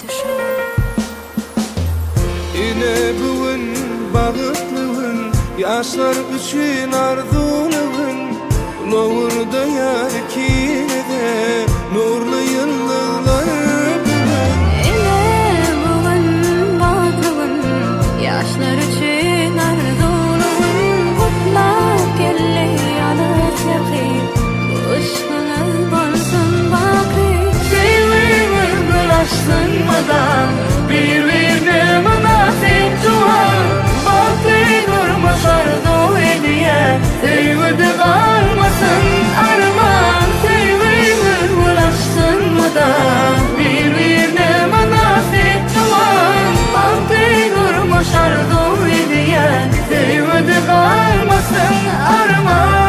hoşal. Ine bu gün bagtly gün, Ýaşlar üçin arzuwly gün, Lowurdaýar ikimize nurly ýyldyzlar bu gün. Ine bu gün bagtly gün, Ýaşlar üçin arzuwly gün, Gutlap geldi alys ýakyn, Bu yşkyňyz bolsun baky. Söýgimiz gül açsyn mydam, Bir-birine mynasyp juwan, Bagtly durmuş arzuw edýän, Söýgüde galmasyn arman. Söýgimiz gül açsyn mydam, Bir-birine mynasyp juwan, Bagtly durmuş arzuw edýän, Söýgüde galmasyn arman.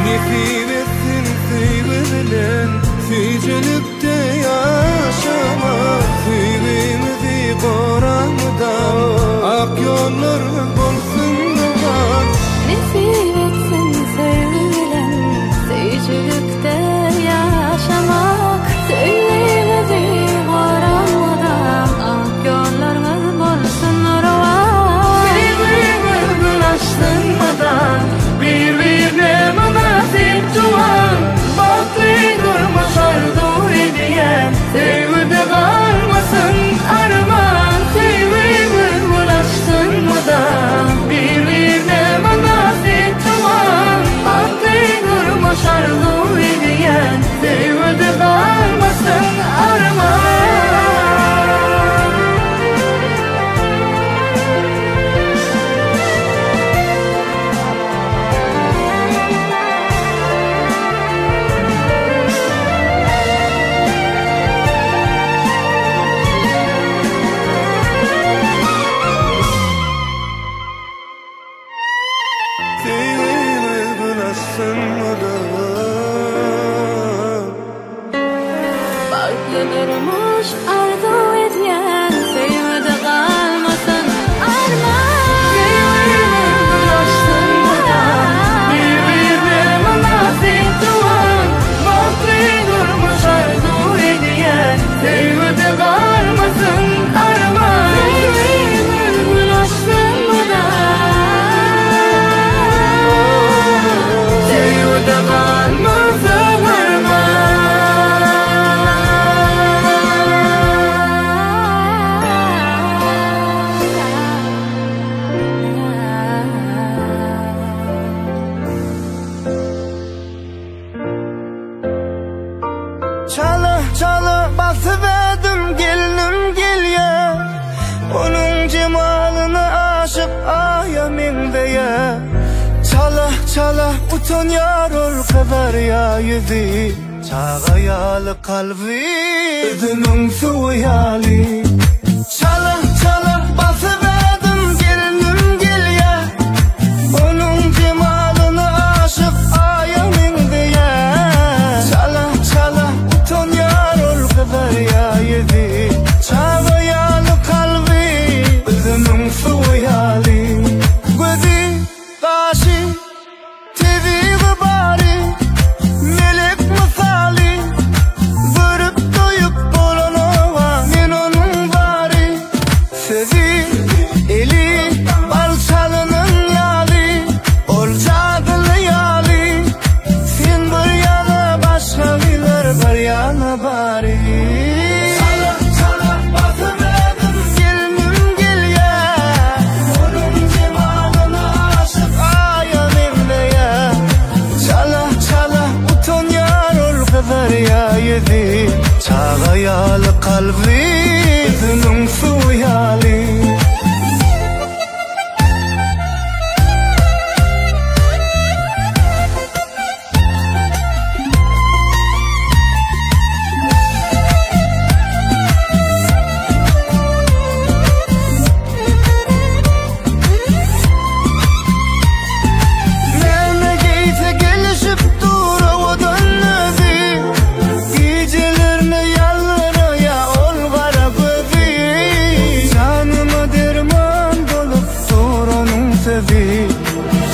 Nesip etsin söýgi bilen Süýjülikde ýaşamak Söýgimizi goramydam Ak ýollarymyz bolsun rowan Nesip etsin söýgi bilen Söýüjilikde ýaşamak Söýgimizi goramydam Ak ýollarymyz bolsun rowan. Söýgimiz gül açsyn mydam, Bir-birine mynasyp juwan, Bagtly durmuş arzuw edýän, Söýgüde galmasyn arman. Söýgimiz gül açsyn mydam, Bir-birine mynasyp juwan, Bagtly durmuş arzuw edýän, Söýgüde galmasyn arman. Söýgimiz gül açsyn mydam. Bagtly durmuş arzuw edýän, Söýgüde galmasyn arman. Söýgimiz gül açsyn mydam, Bir-birine mynasyp juwan, Bagtly durmuş arzuw edýän, Söýgüde galmasyn arman. Söýgimiz gül açsyn mydam. Söýgüde galmasyn arman. Çala çala basyp ädim gelnim gelýä Onuň jemalyna aşyk aýa meňzeýä Çala çala utanýar ol gyzarýa ýüzi Çaga ýaly kalby üzümiň suwy ýaly Çala çala basyp ädim gelnim gelýä Onuň jemalyna aşyk aýa meňzeýä Çala çala utanýar ol gyzarýa ýüzi Çaga ýaly kalby üzümiň suwy ýaly Gözi, gaşy, tebigy bary Melek mysaly Görüp doýup bolanok men onuň bary Sözi.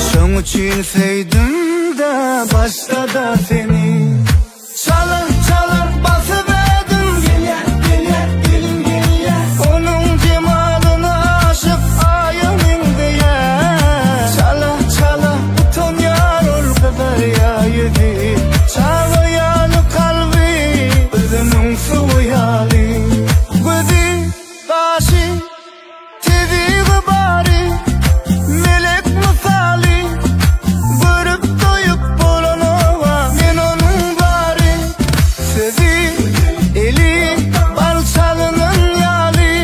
Şoň üçin söýdüm-de başda-da seni. Çala çala basyp ädim gelýä gelýä gelin gelýä Onuň jemalyna aşyk aýa meňzeýä Çala çala utanýar ol gyzarýa ýüzi Çaga ýaly kalby üzümiň suwy ýaly Gözi gaşy Tebigy bary, melek mysaly, Görüp doýup bolanoga men onuň bary. Sözi, eli bal çalynan ýaly,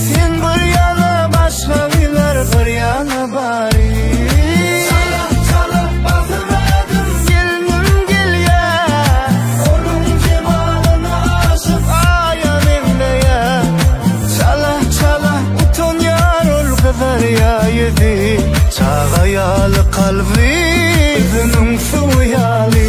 Sen bir ýana başga gyzlar bir ýana bary. Çala çala basyp ädim gelnim gelýä, Onuň jemalyna aşyk aýa meňzeýä. Çala çala utanýar ol gyzarýa ýüzi Çaga ýaly kalby üzümiň suwy ýaly.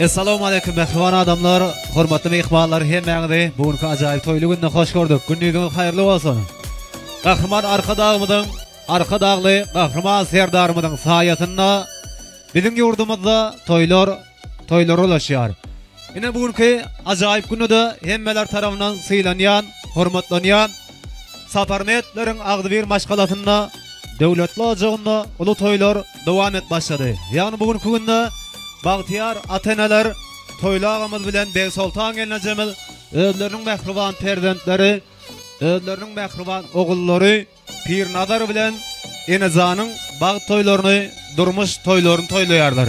Essalamu aleýkum mähriban adamlar, hormatly myhmanlar hemmäňizi bu günki ajaýyp toýly günde hoş gördük. Gündiziňiz haýyrly bolsun. Gahryman Arkadagymyzyň, Arkadagly Gahryman Serdarymyzyň saýasynda biziň ýurdumyzda toýlar toýlara ulaşýar. Ine bu günki ajaýyp günde-de hemmeler tarapyndan sylanýan, hormatlanýan Saparmetleriň agzybir maşgalasynda döwletli ojagynda uly toýlar dowam edip başlady. Ýagny bu günki günde bagtyýar ata-eneler Toýly agamyz bilen Begsoltan gelnejemiz özleriniň mähriban perzentleri, özleriniň mähriban ogullary Pirnazar bilen Enejanyň bagt toýlaryny durmuş toýlaryny toýlaýarlar.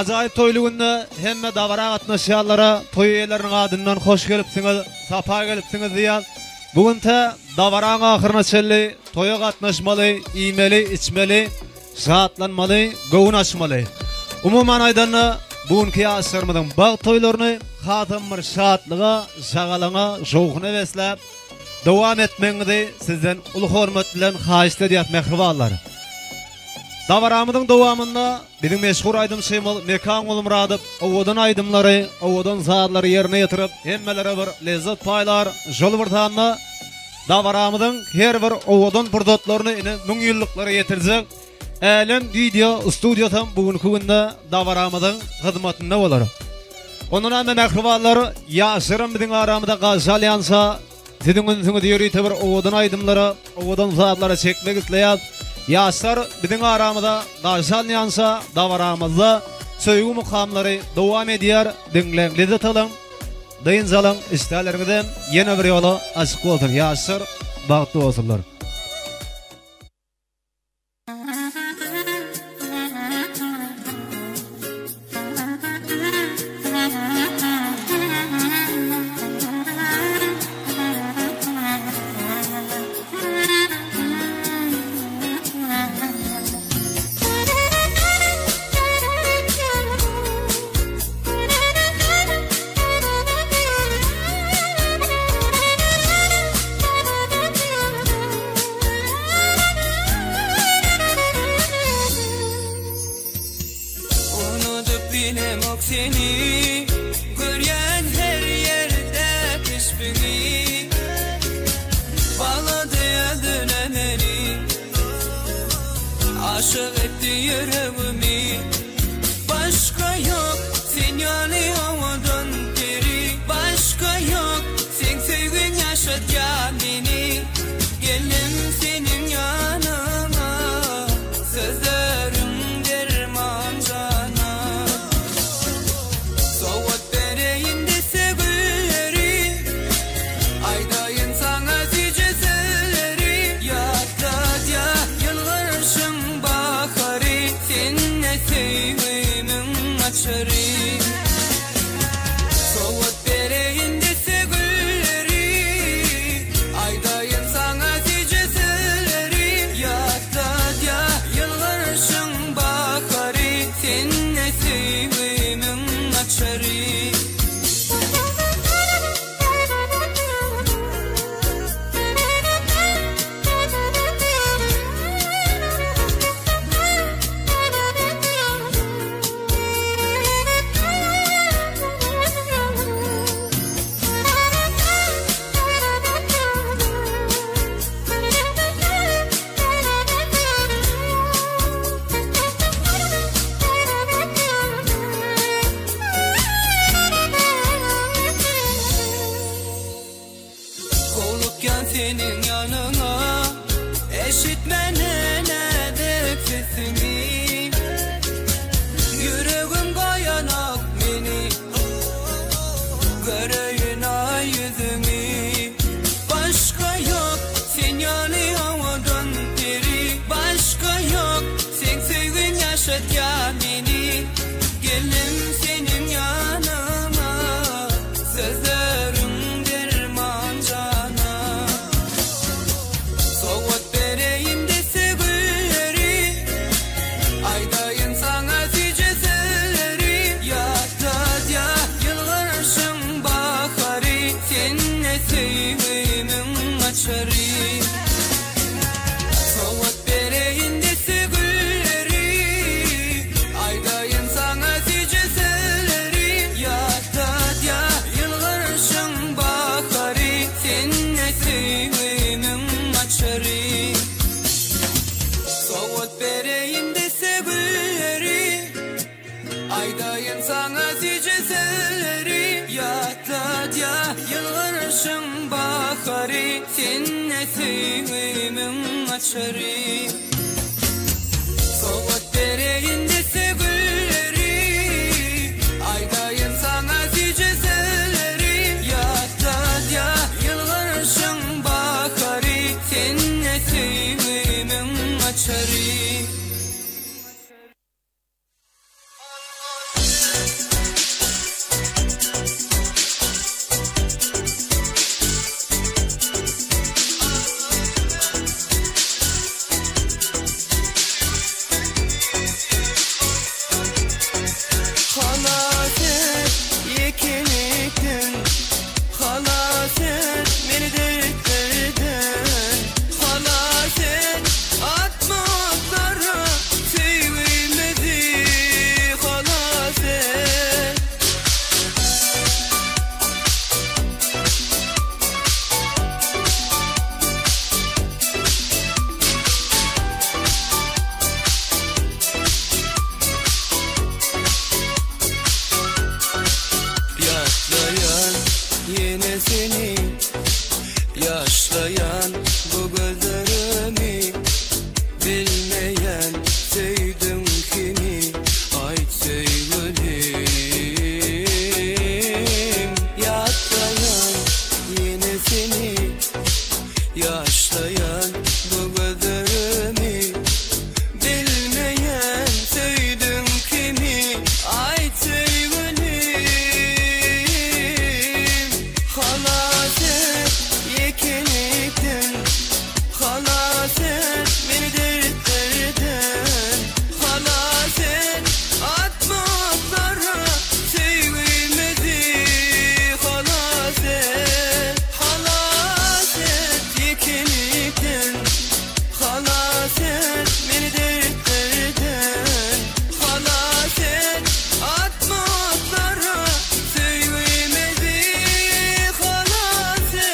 Ajaýyp toýly günde hemme dabara gatnaşýanlara toý eýeleriniň adyndan hoş gelipsiňiz, sapa gelipsiňiz diýýäs. Bu gün tä dabaraň ahyryna çenli toýa gatnaşmaly, iýmeli, içmeli, şatlanmaly, göwün açmaly. Umuman aýdanda, bu günki ýaşlarymyzyň bagt toýlaryny hasam bir şatlyga, şagalaňa, şowhuna besläp, dowam etmegiňizi sizden uly hormat bilen haýyşt edýäs mähribanlar. Dabaramyzyň dowamynda biziň meşhur aýdymçymyz Mekan Gulmyradow owadan aýdymlary, owadan sazlary ýerine ýetirip hemmelere bir lezzet paýlar, şol bir sanda dabaramyzyň her bir owadan pursatlaryny ine müňýyllyklara ýetirjek Älem wideo studiýasam bu günki günde dabaramyzyň hyzmatynda bolar. Ondan hem mähribanlar, ýaşlaram biziň aramyzda garşy alýança siziň ünsüňizi ýörite bir owadan aýdymlara, owadan sazlara çekmek isleýäs. Ýaşlar biziň aramyza garşy alýança dabaramyzda söýgi mukamlary dowam edýär. Diňläň, lezzet alyň, dynç alyň, işdäleriňizem ýene bir ýola açyk bolsun. Ýaşlar bagtly bolsunlar. Unudyp bilemok seni Görýän her ýerde keşbiňi Baglady özüne meni Aşyk etdi ýüregimi Başga ýok sen ýaly owadan peri Başga ýok seň söýgiň ýaşadýar meni Geldim seniň ýanyňa Sözleriň derman jana Sowgat bereýin desse gülleri Aýdaýyn saňa süýji sözleri Ýatladýar ýylgyryşyň bahary Sende söýgimiň açary Sowgat bereýin desse gülleri Aýdaýyn saňa süýji sözleri Ýatladýar ýylgyryşyň bahary Sende söýgimiň açary. Howlukýan seniň ýanyňa Eşitmän näzik sesiňi Ýüregim goýanok meni Göreýin aý ýüzüňi Başga ýok sen ýaly owadan peri Başga ýok seň söýgiň ýaşatýar meni Geldim seniň ýanyňa Sözleriň derman jana Sowgat bereýin desse gülleri Aýdaýyn saňa süýji sözleri Ýatladýar ýylgyryşyň bahary Sende söýgimiň açary Sowgat bereýin desse gülleri Aýdaýyn saňa süýji sözleri Ýatladýar ýylgyryşyň bahary Sende söýgimiň açary Sowgat bereýin desse gülleri Aýdaýyn saňa süýji sözleri Ýatladýar ýylgyryşyň bahary Sende söýgimiň açary Sowgat bereýin desse gülleri Aýdaýyn saňa süýji sözleri Ýatladýar ýylgyryşyň bahary Sende söýgimiň açary. Yine seni Yaşlayan bu gözlerimi Bilmeyen sevdim kimi Ait sevgilim Yatlayan yine seni Yaşlayan bu gözlerimi Bilmeyen sevdim kimi Ait sevgilim Halas et yekelikten Halas et beni dertlerden Halas et atma otlara sevgimizi Halas et, halas et yekelikten Halas et beni dertlerden Halas et atma otlara sevgimizi Halas et.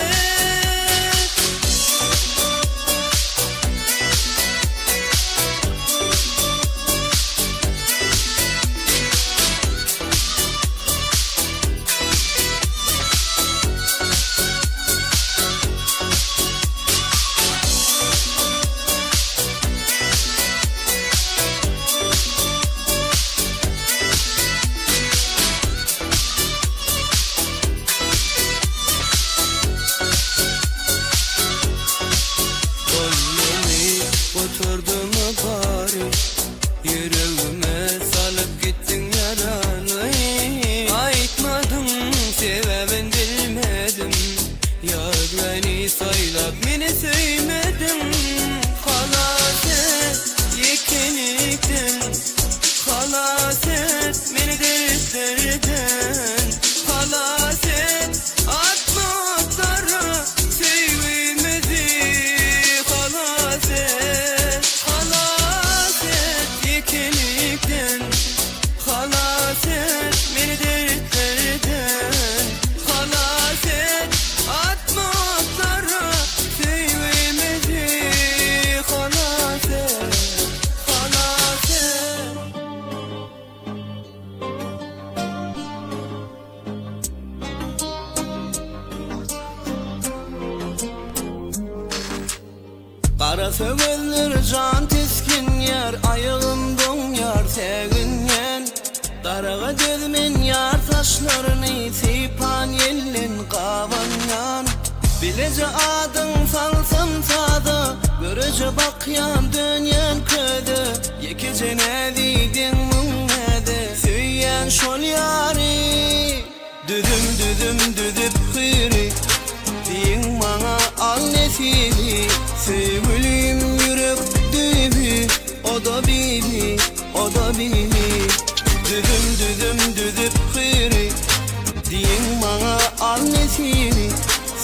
Kollumu oturdum bari Yüreğime salıp gittin yaranı Aytmadım sebebin bilmedim Yar beni saylap beni sevmedin Halas et yekelikten Halas et beni dertlerden Halas et atma otlara sevgimizi Halas et, halas et yekelikten Halas et beni dertlerden Halas et atma otlara sevgimizi Halas et, halas et. Kara sögözler can teskin yer Ayağım doňýar seginýän Daraga dözmen ýar saçlaryny Sipan ýellin gabanýan Bileje adyň salsam sada Göreje bakýan dönýän köde Ýekeje nädidiň müň näde Söýýän şol ýary Düzüm düzüm düzüp hyry Diýiň maňa al nesili Söýgülim ýürek düýbi O da bibi, o da bibi Düzüm düzüm düzüp hyry Diýiň maňa al nesili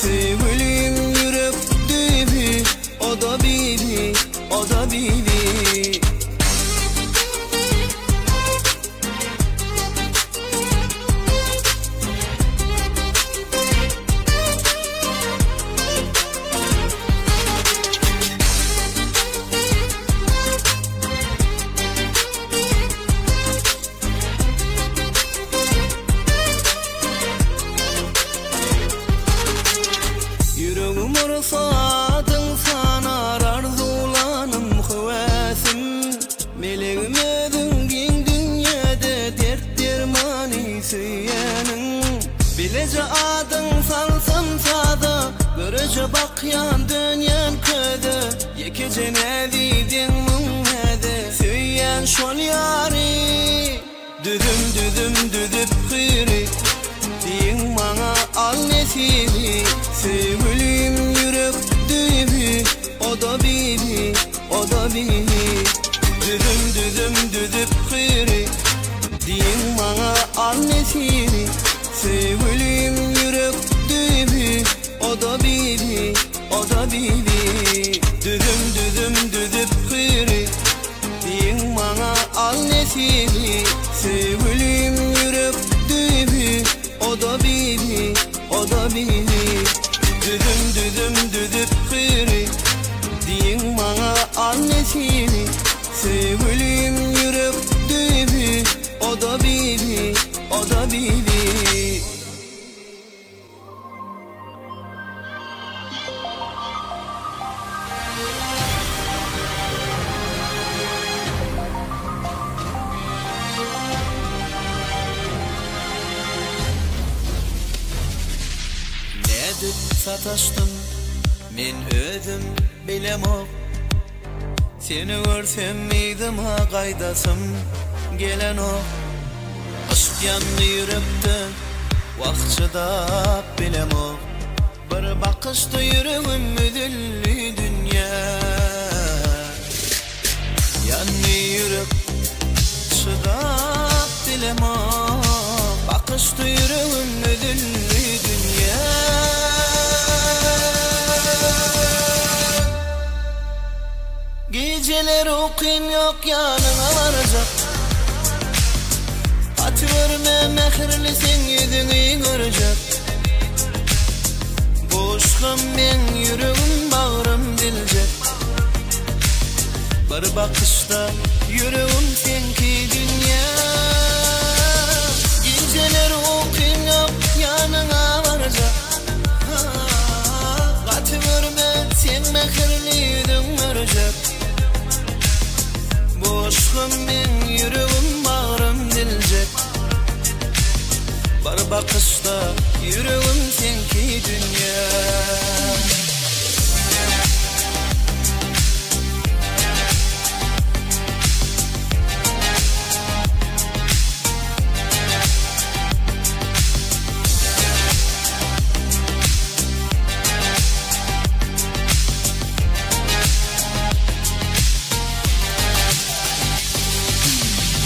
Söýgülim ýürek düýbi O da bibi, o da bibi. Yüreğim orsadın sanar arzulanım hüvesim Meleğim ödün giň dünýede dert dermany söýenin Bileje adyň salsam sada Göreje bakýan dönýän köde Ýekeje nädidiň müň näde Söýýän şol ýary Düzüm düzüm düzüp hyry Diýiň maňa al nesili Söýgülim ýürek düýbi O da bibi, o da bibi Düzüm düzüm düzüp hyry Diýiň maňa al nesili Söýgülim ýürek düýbi O da bibi, o da bibi Düzüm düzüm düzüp hyry Diýiň maňa al nesili Söýgülim ýürek düýbi O da bibi, o da bibi Düzüm düzüm düzüp hyry Diýiň maňa al nesili Söýgülim ýürek düýbi O da bibi, o da bibi. sataşdym Men özüm bilemok Seni görsem yzyma gaýdasym gelenok Yşk ýandy ýürekde wah çydap bilemok Bir bakyşda ýüregim üzüldi dünýä Ýandy ýürek çydap bilemok Bakyşda ýüregim üzüldi dünýä Gijeler ukym ýok ýanyňa barjak Gaty görme mähirli seň ýüzüňi görjek Bu yşgym meň ýüregim bagrym diljek Bir bakyşda ýüregim seňki dünýä Gijeler ukym ýok ýanyňa barjak Gaty görme seň mähirli ýüzüň görjek Bu yşgym meň ýüregim bagrym diljek Bir bakyşda ýüregim seňki dünýä.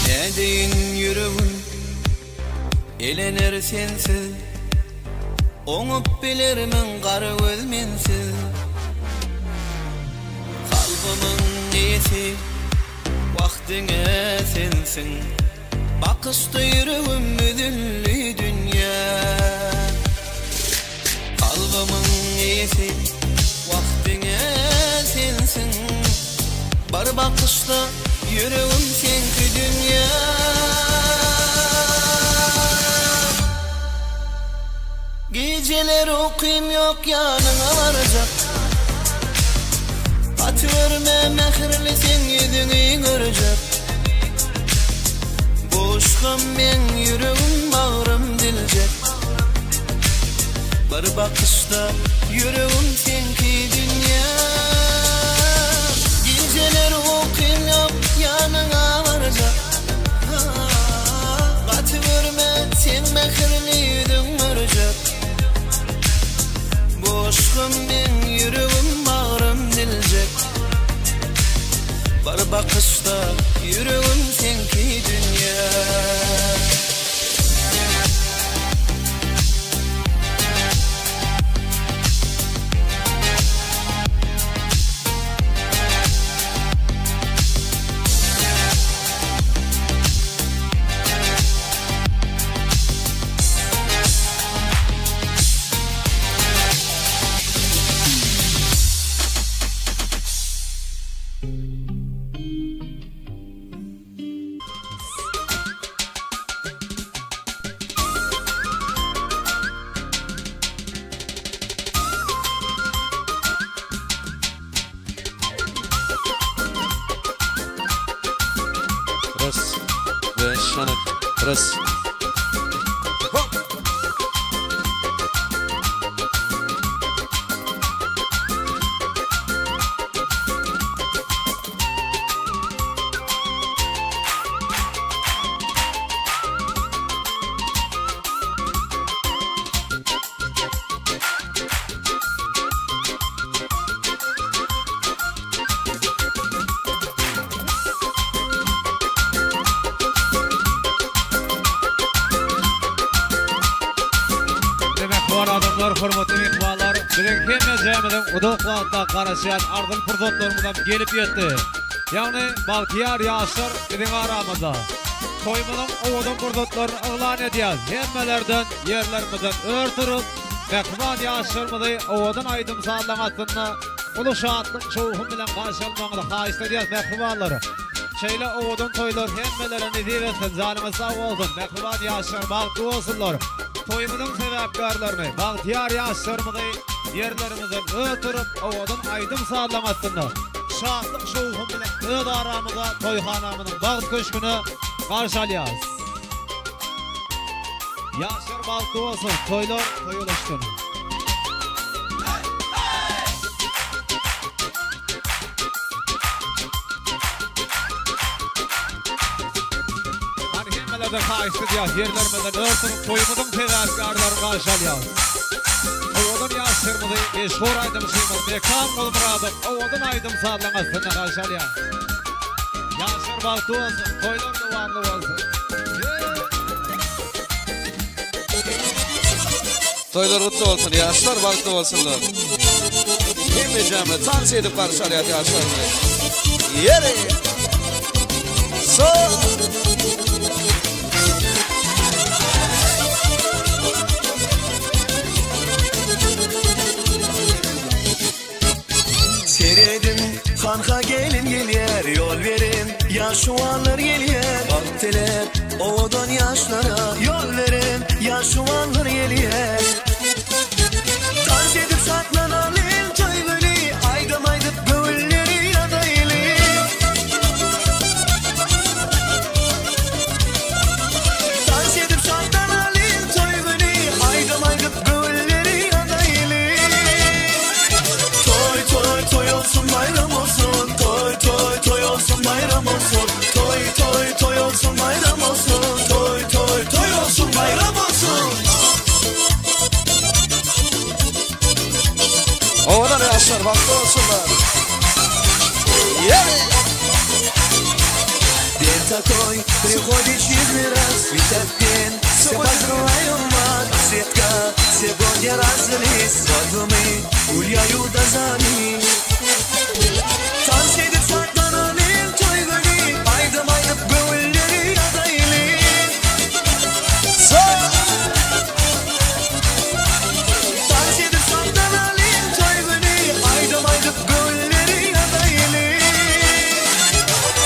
Nädeýin ýüregim Elener sensiz Oňup bilermiň gara göz mensiz Kalbymyň eýesi Wah diňe sensiň Bakyşda ýüregim üzüldi dünýä Kalbymyň eýesi Wah diňe sensiň Bir bakyşda ýüregim seňki dünýä Gijeler ukym ýok ýanyňa barjak Gaty görme mähirli seň ýüzüňi görjek Bu yşgym meň ýüregim bagrym diljek Bir bakyşda ýüregim seňki dünýä Gijeler ukym ýok ýanyňa barjak Gaty görme seň mähirli ýüzüň görjek Bu yşgym meň ýüregim bagrym diljek Bir bakyşda ýüregim seňki dünýä. Ras ve şanak ras. Demek bar adamlar, hormatly myhmanlar, biziň hemmejemiziň uzak wagtlap garaşýan arzyly pursatlarymyzam gelip ýetdi. Ýagny bagtyýar ýaşlar biziň aramyzda. Toýumyzyň owadan pursatlaryny yglan edýäs. Hemmelerden ýerlerimizden ör turup, mähriban ýaşlarymyzy owadan aýdym-sazlaryň astynda uly şatlyk-şowhun bilen garşy almagyňyzy haýyşt edýäs, mähribanlar! Şeýle owadan toýlar hemmelere nesip etsin, janyňyz sag bolsun, mähriban ýaşlar bagtly bolsunlar! Toýumyzyň sebäpkärlerini, bagtyýar ýaşlarymyzy ýerlerimizden ör turup, owadan aýdym-sazlaryň astynda, şatlyk-şowhun bilen öz aramyza, toýhanamyzyň bagt köşgüne garşy alýarys. Ýaşlar bagtly bolsun, toýlar toýa ulaşsyn! Hemmelerden haýyşt edýäs, ýerlerimizden ör turup toýumyzyň sebäpkärlerini garşy alýas. Owadan ýaşlarymyzy meşhur aýdymçymyz Mekan Gulmyradow owadan aýdym-sazlaryň astynda garşy alýar. Ýaşlar bagtly bolsun, toýlar dowamly bolsun. Toýlar gutly bolsun, ýaşlar bagtly bolsunlar. Hemmejämiz tans edip garşy alýas ýaşlarymyzy. Ýeri! So! Serediň, hanha gelin gelýär, ýol beriň, ýaşuwanlar gelýär. Bagt diläp, owadan ýaşlara ýol beriň, ýaşuwanlar gelýär. Tans edip şatlanalyň toý güni, aýdym aýdyp göwünleri ýazaýly. Tans edip şatlanalyň toý güni, aýdym aýdyp göwünleri ýazaýly. Toý toý toý olsun bayram olsun Toý toý toý olsun bayram olsun Toý toý toý olsun bayram olsun Toý toý toý olsun bayram olsun Owadan ýaşlar bagtly bolsunlar. Ýeri! День такой приходит через раз Светопен, все поздравляю вас Светка, сегодня развелись Свадьбу мы гуляю до зари Tans edip şatlanalyň toý güni Aýdym aýdyp göwünleri ýazaýly Tans edip şatlanalyň toý güni Aýdym aýdyp göwünleri ýazaýly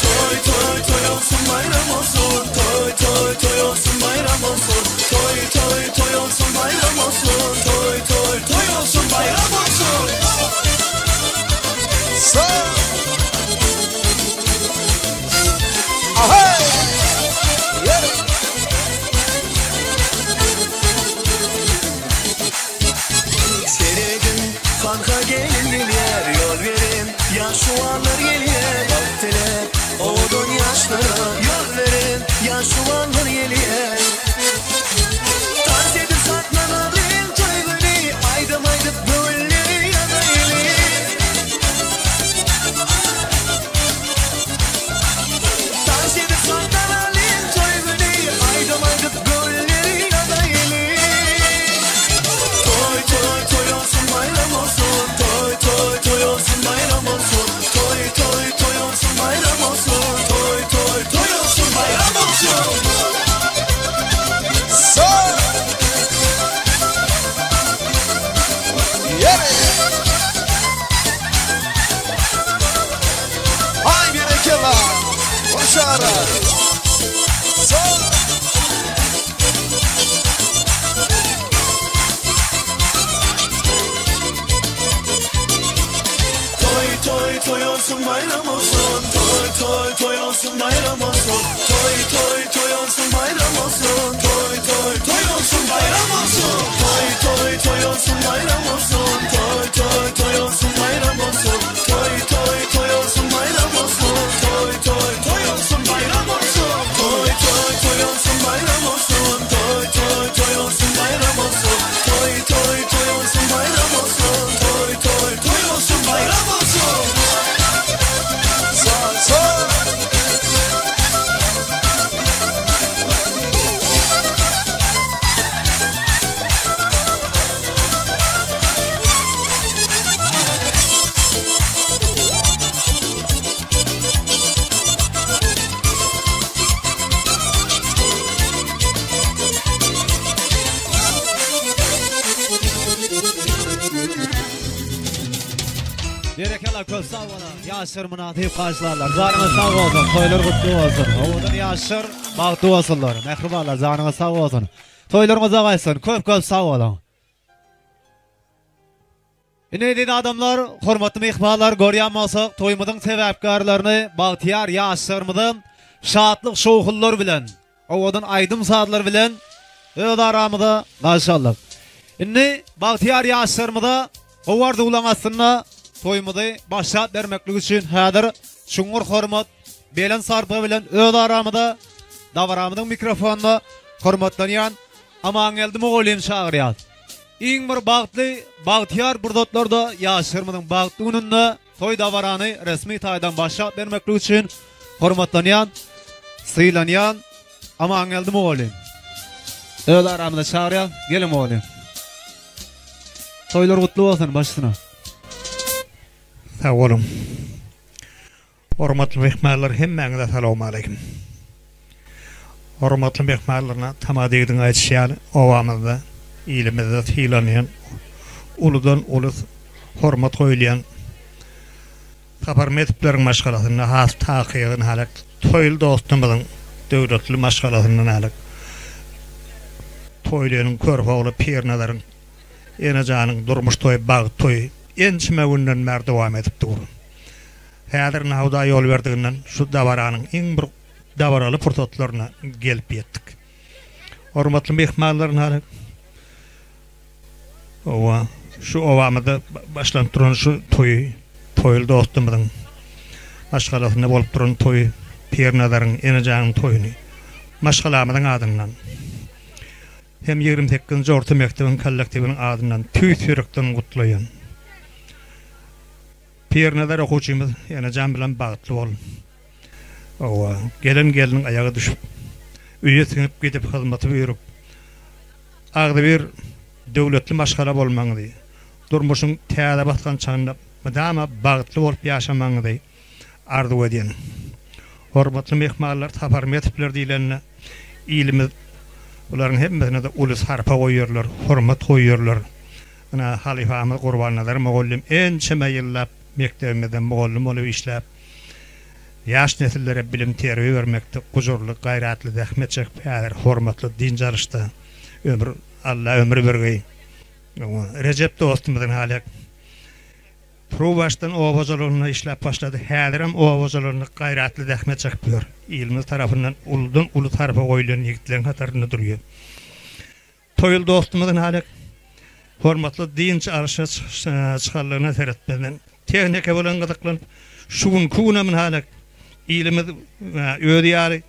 Toý toý toý olsun bayram olsun Toý toý toý olsun bayram olsun Toý toý toý olsun bayram olsun Toý toý toý olsun bayram olsun So! Ahey! Ýeri! Serediň hanha gelin gelýär ýol beriň Ýaşuwanlar gelýär Bagt diläp owadan ýaşlara ýol beriň Ýaşuwanlar gelýär Tans edip şatlanalyň toý güni Aýdym aýdyp göwünleri ýazaýly Tans edip şatlanalyň toý güni Aýdym aýdyp göwünleri ýazaýly Toý toý toý olsun bayram olsun Toý toý toý olsun bayram olsun Toý toý toý olsun bayram olsun Toý toý toý olsun bayram olsun So! Ýeri! Aý berekella! Hoşara! So! Toý toý toý olsun bayram olsun Toý toý toý olsun bayram olsun Toý toý toý olsun bayram olsun Toý toý toý olsun bayram olsun Toý toý toý olsun bayram olsun Toý toý toý olsun bayram olsun Toý toý toý olsun bayram olsun Toý toý toý olsun bayram olsun Toý toý toý olsun bayram olsun Toý toý toý olsun bayram olsun Toý toý toý olsun bayram olsun Toý toý toý olsun bayram olsun So! So! Berekella köp sag boluň. Ýaşlar mynasyp garşylarlar. Janyňyz sag bolsun, toýlar gutly bolsun. Owadan ýaşlar bagtly bolsunlar. Mähribanlar janyňyz sag bolsun. Toýlaryňyz uzaga aýtsyn. Köp köp sag boluň. Ine eziz adamlar, hormatly myhmanlar görýän bolsak toýumyzyň sebäpkärlerini bagtyýar ýaşlarymyzy şatlyk şowhunlar bilen Owadan aýdym-sazlar bilen öz aramyza garşy aldyk. Indi bagtyýar ýaşlarymyza gowy arzuwlaryň astynda toýumyzy başlap bermeklik üçin häzir çuňňur hormat, belent sarpa bilen öz aramyza. dabaramyzyň mikrofonyna hormatlanýan Amangeldi mugallymy çagyrýas. Iň bir bagtly, bagtyýar pursatlarda ýaşlarymyzyň bagtly gününde toý dabarany resmi taýdan başlap bermeklik üçin hormatlanýan, sylanýan Amangeldi mugallym. Öz aramyza çagyrýas. Geliň mugallym. Toýlar gutly bolsun başysyna. Sag boluň. Hormatly myhmanlar hemmäňize salowmaleýkim. Hormatly myhmanlaryna tama degdiň aýdyşy ýaly obamyzda ilimizde sylanýan uludan uly hormat goýulýan Saparmedowlaryň maşgalasynda has takygy nalek Toýly dostumyzyň döwletli maşgalasynda nalek Toýlynyň körpe ogly Pirnazaryň Enejanyň durmuş toýy bagt toýy ençeme günden bäri dowam edip dur. Häzir ine Hudaý ýol berdiginden şu dabaranyň iň bir dabaraly pursatlaryna gelip ýetdik. Hormatly myhmanlar ine oba şu obamyzda başlanyp duran şu toýy Toýly dostumyzyň maşgalasynda bolup duran toýy Pirnazaryň Enejanyň toýuny maşgalamyzyň adyndan hem 28-nji orta mekdebiň kollektiwiniň adyndan tüýs ýürekden gutlaýan. Pirnazar okuwçymyz Enejan bilen bagtly bol. Hawa, gelen gelniň aýagy düşüp, öýe siňip gidip hyzmaty buýrup, agzybir döwletli maşgala bolmagyňyzy, durmuşyň täze basgançagynda mydama bagtly bolup ýaşamagyňyzy arzuw edýän. Hormatly myhmanlar Saparmetowlar diýlende ilimiz bularyň hemmesine-de uly sarpa goýýarlar, hormat goýýarlar. Ynha, halypamyz Gurbannazar mugallym ençeme ýyllap mekdebimizde mugallym bolup işläp, ýaş nesillere bilim-terbiýe bermekde gujurly, gaýratly zähmet çekip, häzir hormatly dynç alyşda. Ömür, Alla ömür bergeý. Rejep dostumyzyň haly Turuwbaşdan oba hojalygynda işläp başlady. Häzirem oba hojalygynda gaýratly zähmet çekip ýör. Ilimiz tarapyndan uludan-uly sarpa goýlan ýigitleriň hatarynda durýar. Toýly dostumyz Nalek hormatly dynç alşa çykanlygyna seretmezden, tehnika bilen gyzyklanyp, şu günki günem Nalek ilimiz özi ýaly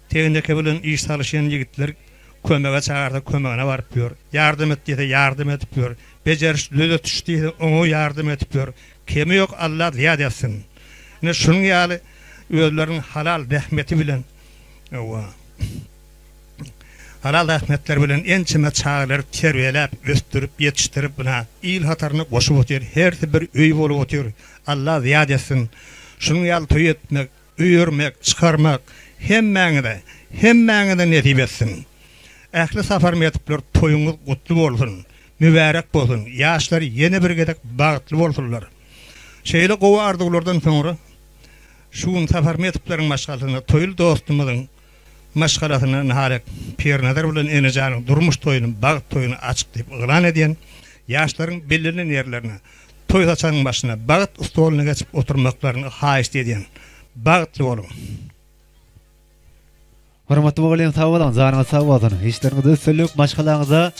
tehnika bilen iş salyşýan ýigitler kömege çagyrsa kömegine baryp ýör. Ýardam et diýse ýardam edip ýör. Bejeriş, düzetiş diýse oňa ýardam edip ýör. Kemi ýok Alla zyýat etsin. Ine şunuň ýaly özleriniň halal zähmeti bilen Halal zähmetleri bilen ençeme çagalary terbiýeläp, ösdürip, ýetişdirip, ynha, il hataryna goşup otyr. Hersi bir öý bolup otyr. Alla zyýat etsin. Şunuň ýaly toý etmek, öý örmek, çykarmak hemmäňize, hemmäňize nesip etsin. Ähli Saparmedowlar toýuňyz gutly bolsun, mübärek bolsun, ýaşlar ýene bir gezek bagtly bolsunlar. Şeýle gowy arzuwlardan soňra şu gün Saparmedowlaryň maşgalasynda toýly dostumyzyň Maşgalasyna Naharek Pirnazar bilen Enejanyň durmuş toýuny bagt toýuny açyk diýip yglan edýän, ýaşlaryň bellenen ýerlerine, toý saçagyň başyna, bagt stoluna geçip oturmaklaryny haýyşt edýän. Bagtly boluň! Hormatly mugallym sag boluň janyňyz sag bolsun işleriňizde üstünlik maşgalaňyza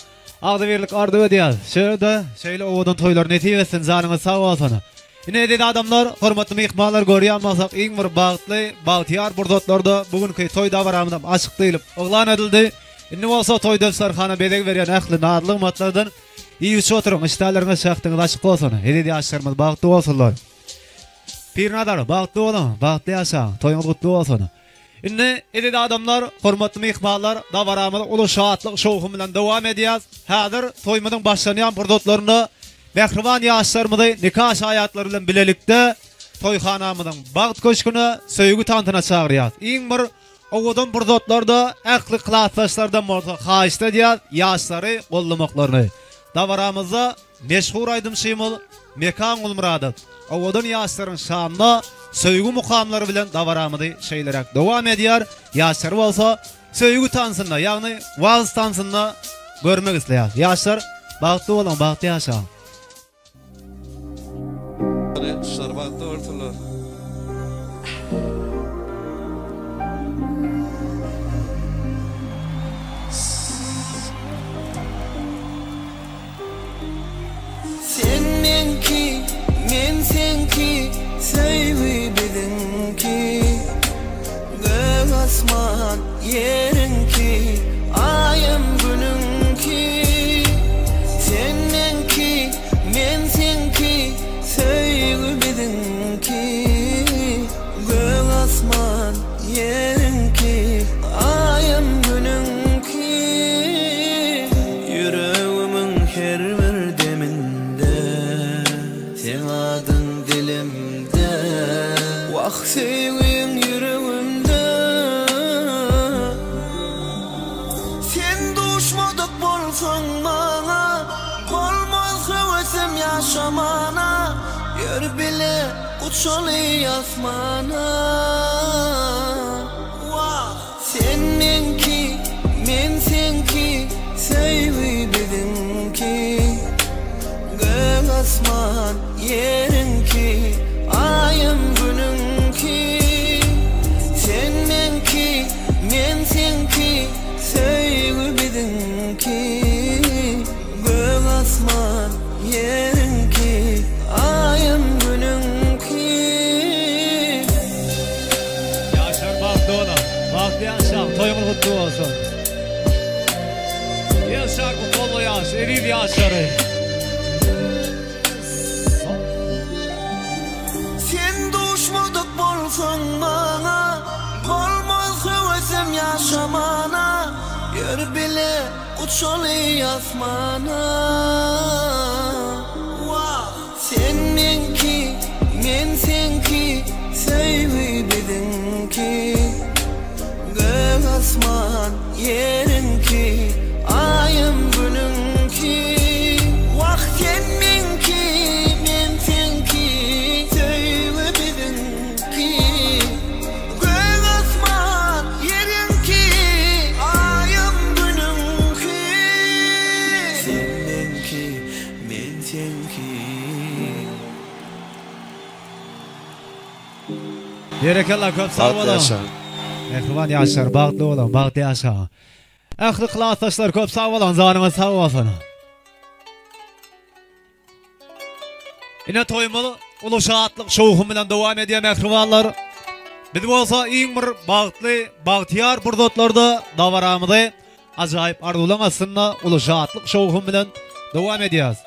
agzybirlik arzuw edýäs şeýle-de şeýle owadan toýlar nesip etsin janyňyz sag bolsun. Ine eziz adamlar, hormatly myhmanlar görýän bolsak iň bir bagtly, bagtyýar pursatlarda bu günki toý dabaramyzam açyk diýlip yglan edildi. Indi bolsa toý dösterhana bezeg berýän ähli nazly nygmatlardan iýip-içip oturyň, işdäleriňiz, şähdiňiz açyk bolsun. Eziz ýaşlarymyz bagtly bolsunlar. Pirnazar, bagtly boluň, bagtly ýaşaň, toýuňyz gutly bolsun. Indi eziz adamlar, hormatly myhmanlar, dabaramyz uly şatlyk, şowhun bilen dowam edýär. Häzir toýumyzyň başlanýan pursatlarynda mähriban ýaşlarymyzy nika şaýatlary bilen bilelikde toýhanamyzyň bagt köşgüne, söýgi tansyna çagyrýarys. Iň bir owadan pursatlarda ähli klasdaşlardan bolsa haýyşt edýäris ýaşlary goldamaklaryny. Dabaramyzda Meşhur aýdymçymyz Mekan Gulmyradow owadan ýaşlaryň şanyna söýgi mukamlary bilen dabaramyzy şeýleräk dowam edýär, ýaşlary bolsa söýgi tansynda, ýagny wals tansynda görmek isleýäris. Ýaşlar bagtly boluň, bagtly ýaşaň! Şular bagtly bolsunlar. Sen meňki, men seňki, söýgi biziňki. Gök asman. Ýeriňki, Aýam Günüňki. Sen meňki, men seňki, söýgi biziňki. Gök asman Ýeriňki, Aýam Günüňki. Ýüregimiň her bir deminde Seň adyň dilimde. Wah söýgiň ýüregimde. Sen duşmadyk bolsaň maňa, Bolmaz höwesim ýaşamana. Ýör bile uçaly asmana. Wah sen meňki, men seňki, söýgi biziňki. Gök asman ýeriňki, Aýam Günüňki. Sen meňki, men seňki, söýgi biziňki. Gök asman ýeriňki, Aýam Günüňki. Ýaşlar bagtly boluň. Bagtly ýaşaň, toýuňyz gutly bolsun. Ýaşar bu bolly ýaş, eziz ýaşlary. Sen duşmadyk bolsaň maňa, Bolmaz höwesim ýaşamana. Ýör bile uçaly asmana. Wah! Sen meňki, men seňki, söýgi biziňki. Gök asman Ýeriňki, Aýam Günüňki. Wah sen meňki, men seňki, söýgi biziňki. Gök asman Ýeriňki, Aýam Günüňki. Sen meňki, men seňki. Berekella köp sag Bagtly boluň. ýaşaň. Mähriban ýaşlar bagtly boluň bagtly ýaşaň. Ähli klasdaşlar köp sag boluň janyňyz sag bolsun. Ine toýumyz uly şatlyk şowhun bilen dowam edýär mähribanlar. Biz bolsa iň bir bagtly bagtyýar pursatlarda dabaramyzy ajaýyp arzuwlaň astynda uly şatlyk şowhun bilen dowam edýäris.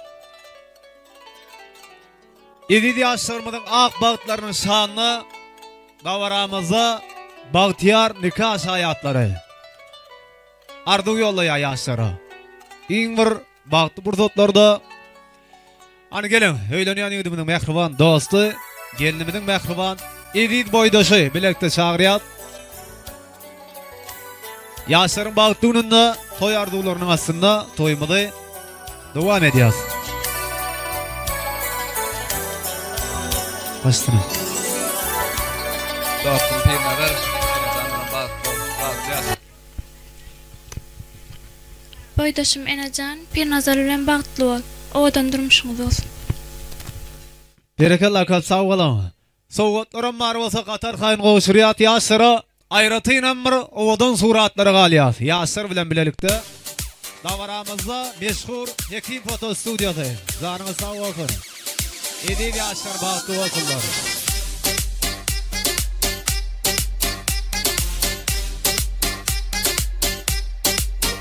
Eziz ýaşlarymyzyň ak bagtlarynyň şanyna dabaramyzda bagtyýar nika şaýatlary arzuw ýollaýar ýaşlara. Iň bir bagtly pursatlarda Hany geliň, öýlenýän ýigidimiziň mähriban dosty, gelnimiziň mähriban eziz boýdaşy bilelikde çagyrýas. Ýaşlaryň bagtly gününde toý arzuwlarynyň astynda toýumyzy dowam edýäs. Başsyna. Dostum Pirnazar, Enejan bilen bagtly bol, bagtly ýaşa. Boýdaşym Enejan, Pirnazar bilen bagtly bol. Owadan durmuşyňyz bolsun. Berekella köp sag boluň. Sowgatlaram bar bolsa gaty arkaýyn gowşurýas ýaşlara aýratynam bir owadan suratlara galýas ýaşlar bilen bilelikde dabaramyzda meşhur Hekim foto studiýasy janyňyz sag bolsun eziz ýaşlar bagtly bolsunlar.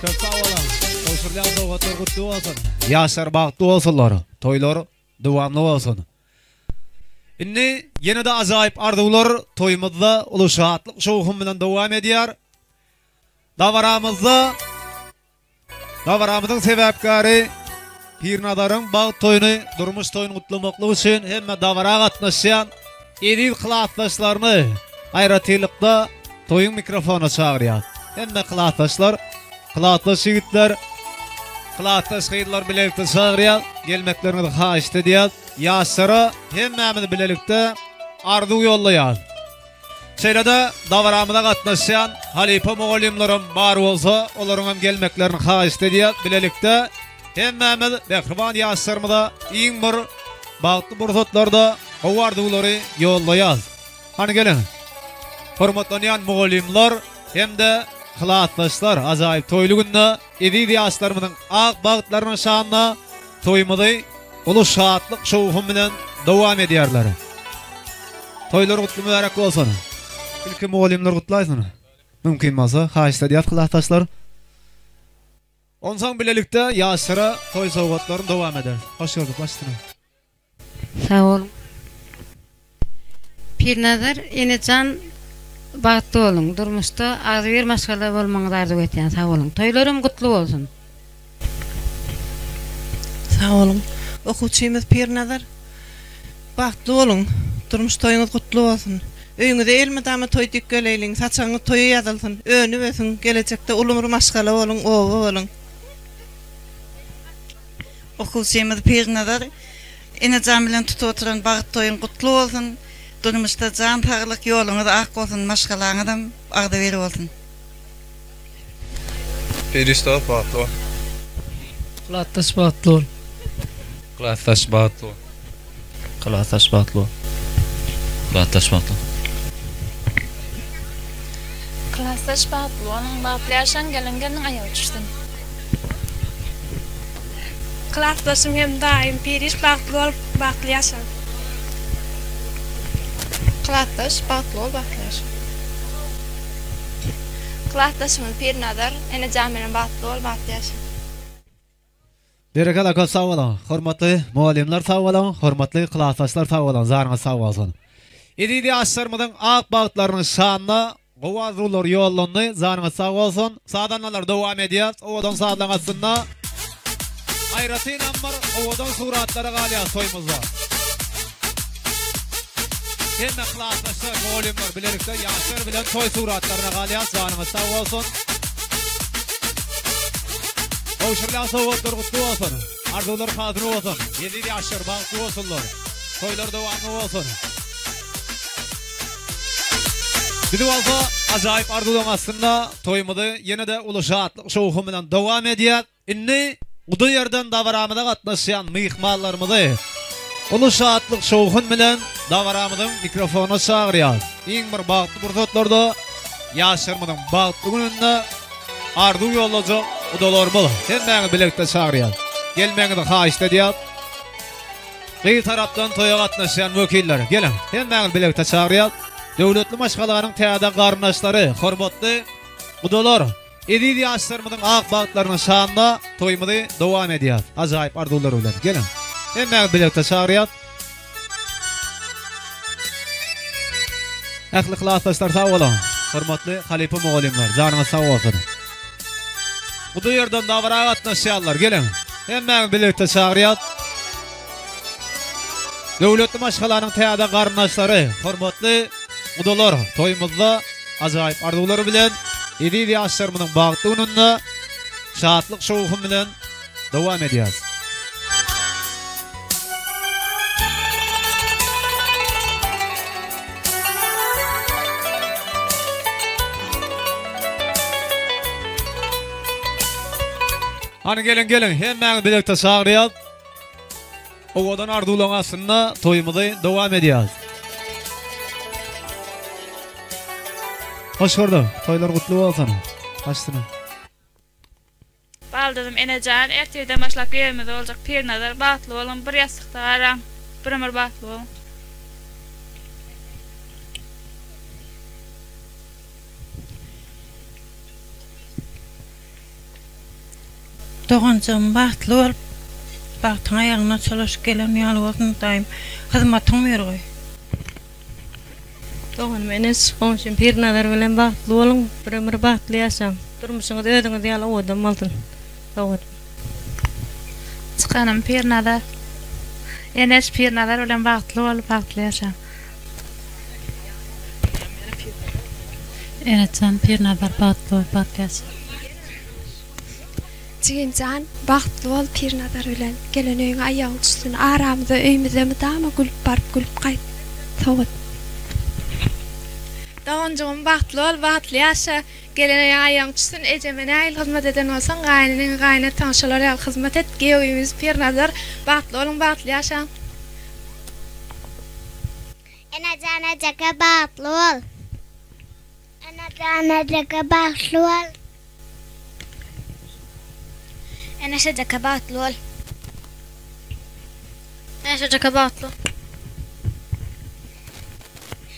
Köp sag boluň gowşurylýan sowgatlar gutly bolsun ýaşlar bagtly bolsunlar toýlar dowamly bolsun. Indi ýene-de ajaýyp arzuwlar toýumyzda uly şatlyk-şowhun bilen dowam edýär. Dabaramyzda dabaramyzyň sebäpkäri Pirnazaryň bagt toýuny, durmuş toýuny gutlamaklyk üçin hemme dabara gatnaşýan eziz klasdaşlaryny aýratynlykda toýuň mikrofonyna çagyrýar. Hemme klasdaşlar, klasdaş ýigitler, klasdaş gyzlar bilelikde çagyrýar. Gelmekleriňizi haýyşt edýäs. Ýaşlara hemmämiz bilelikde arzuw ýollaýas. Şeýle-de dabaramyza gatnaşýan halypa mugallymlaram bar bolsa, olaryň hem gelmeklerini haýyşt edýäs. Bilelikde hemmämiz mähriban ýaşlarymyza iň bir bagtly pursatlarda gowy arzuwlary ýollaýas. Hany geliň, hormatlanýan mugallymlar hem-de klasdaşlar ajaýyp toýly günde eziz ýaşlarymyzyň ak bagtlarynyň şanyna Toýumyzy uly şatlyk şowhun bilen dowam edýärler. Toýlar gutly mübärek bolsun. Ilki mugallymlar gutlaýsyn. Mümkin bolsa, haýyşt edýäs klasdaşlar. Onsoň bilelikde ýaşlara toý sowgatlaryny dowam ederis. Hoş gördük, baş üstüne. Sag boluň. Pirnazar enejan bagtly boluň durmuşda agzybir maşgala bolmagyňyzy arzuw etýän sag boluň toýlaram gutly bolsun. Sag boluň. Okuwçymyz Pirnazar. Bagtly boluň. Durmuş toýuňyz gutly bolsun. Öýüňize elmydama toý dik geleýliň, saçagyňyz toýa ýazylsyn. Önüp ösüň, gelejekde uly bir maşgala boluň, oba boluň. Okuwçymyz Pirnazar enejan bilen tutup oturan bagt toýuň gutly bolsun! Durmuşda jan saglyk, ýoluňyz ak bolsun, maşgalaňyzam agzybir bolsun! Perişde bagtly bol. Klasdaş bagtly bol. Klasdaş bagtly bol. Klasdaş bagtly bol. Klasdaş bagtly bol. Klasdaş bagtly boluň bagtly ýaşaň gelen gelniň aýagy düşsün. Klasdaşym hem daýym Piriş bagtly bolup bagtly ýaşaň. Klasdaş bagtly bol bagtly ýaşa. Klasdaşymyz Pirnazar enejan bilen bagtly bol bagtly ýaşa. Berekella köp sag boluň hormatly mugallymlar sag boluň hormatly klasdaşlar sag boluň janyňyz sag bolsun. Eziz ýaşlarymyzyň ak bagtlarynyň şanyna gowy arzuwlar ýollandy janyňyz sag bolsun sazandalar dowam edýär owadan sazlaň astynda aýratynam bir owadan suratlara galýar toýumyzda. Hemme klasdaşlar mugallymlar bilelikde ýaşlar bilen toý suratlaryna galýas janyňyz sag bolsun. Gowşurylýan sowgatlar gutly bolsun. Arzuwlar hazyr bolsun. Eziz ýaşlar bagtly bolsunlar. Toýlar dowamly bolsun. Biz bolsa ajaýyp arzuwlaryň astynda toýumyzy ýene-de uly şatlyk şowhun bilen dowam edýäs. Indi guda ýerden dabaramyza gatnaşýan myhmanlarymyzy uly şatlyk-şowhun bilen dabaramyzyň mikrofonyna çagyrýarys. Iň bir bagtly pursatlarda ýaşlarymyzyň bagtly gününde arzuw ýollajak gudalarymyz hemmäňizi bilelikde çagyrýarys. Gelmegiňizi haýyşt edýäris. Gyz tarapdan toýa gatnaşýan wekiller, geliň, hemmäňizi bilelikde çagyrýarys. Döwletli maşgalanyň täze garyndaşlary, hormatly gudalar! Eziz ýaşlarymyzyň ak bagtlarynyň şanyna toýumyzy dowam edýäs. Ajaýyp arzuwlar bilen. Geliň. Hemmäňizi bilelikde çagyrýas. Ähli klasdaşlar sag boluň. Hormatly halypa mugallymlar, janyňyz sag bolsun. Bu ýerden dabara gatnaşýanlar, geliň. Hemmäňizi bilelikde çagyrýas. Döwletli maşgalanyň täze garyndaşlary, hormatly gudalar, toýumyzda ajaýyp arzuwlar bilen, eziz ýaşlarymyzyň bagtly gününde şatlyk-şowhun bilen dowam edýäris. Hany geliň geliň hemmäňizi bilelikde çagyrýas. Owadan arzuwlaryň astynda toýumyzy dowam edýäris. Hoş gördük. Toýlar gutly bolsun. Başsyna. Baldyzym Enejan ertirden başlap giýewimiz boljak Pirnazar bagtly boluň bir ýassykda garaň bir ömür bagtly boluň. Doganjygym bagtly bolup bagtyň aýagyna çolaşyp gelen ýaly bolsun Hudaýym hyzmatyň bergaý. Doganym Eneş, goňşym Pirnazar bilen bagtly boluň, bir ömür bagtly ýaşaň. Durmuşyňyz özüňiz ýaly owadan bolsun. Doganym. Çykanym Pirnazar. Eneş Pirnazar bilen bagtly bol, bagtly ýaşaň. Enejan Pirnazar bagtly bol bagtly ýaşa. Jigimjan bagtly bol Pirnazar bilen gelen öýüňe aýagyň düşsün aramyza öýmüze mydama gülüp baryp gülüp gaýt sowut. Doganjygym bagtly bol bagtly ýaşa gelen öýüňe aýagyň düşsün ejeme nähili hyzmat eden bolsaň gaýyneneňe gaýynataňa şolar ýaly hyzmat et giýewimiz Pirnazar bagtly boluň bagtly ýaşaň. Enejan ejeke bagtly bol. Enejan ejeke bagtly bol. Eneş ejeke bagtly bol. Eneş ejeke bagtly bol.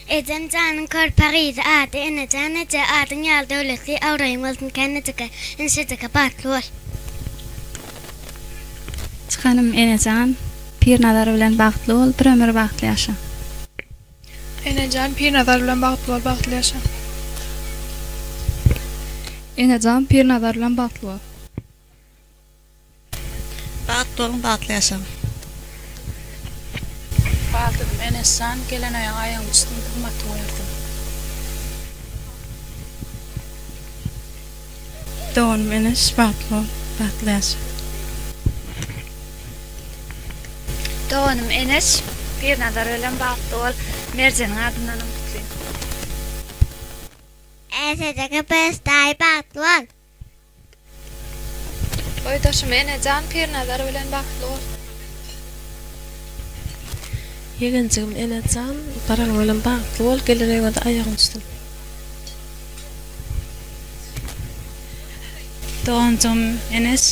Ejem janyň körpe gyzy ady Enejan eje adyň ýaly döwletli abraýyň bolsun kän ejeke inşejeke bagtly bol. Çykanym Enejan Pirnazar bilen bagtly bol bir ömür bagtly ýaşa. Enejan Pirnazar bilen bagtly bol bagtly ýaşa. Enejan Pirnazar bilen bagtly bol. Bagtly boluň bagtly ýaşaň. Baldyzym Enesjan gelen aýaň aýagyň düşsün hyzmatyňy bersin. Doganym Eneş bagtly bol bagtly ýaşa. Doganym Eneş Pirnazar bilen bagtly bol Merjeniň adyndanam gutlaýyn. Enesejeke best daýy bagtly bol. Boýdaşym Enejan Pirnazar bilen bagtly bol. Ýegenjigim Enejan baraň bilen bagtly bol gelen öýüňede aýagyň düşsün. Doganjygym Eneş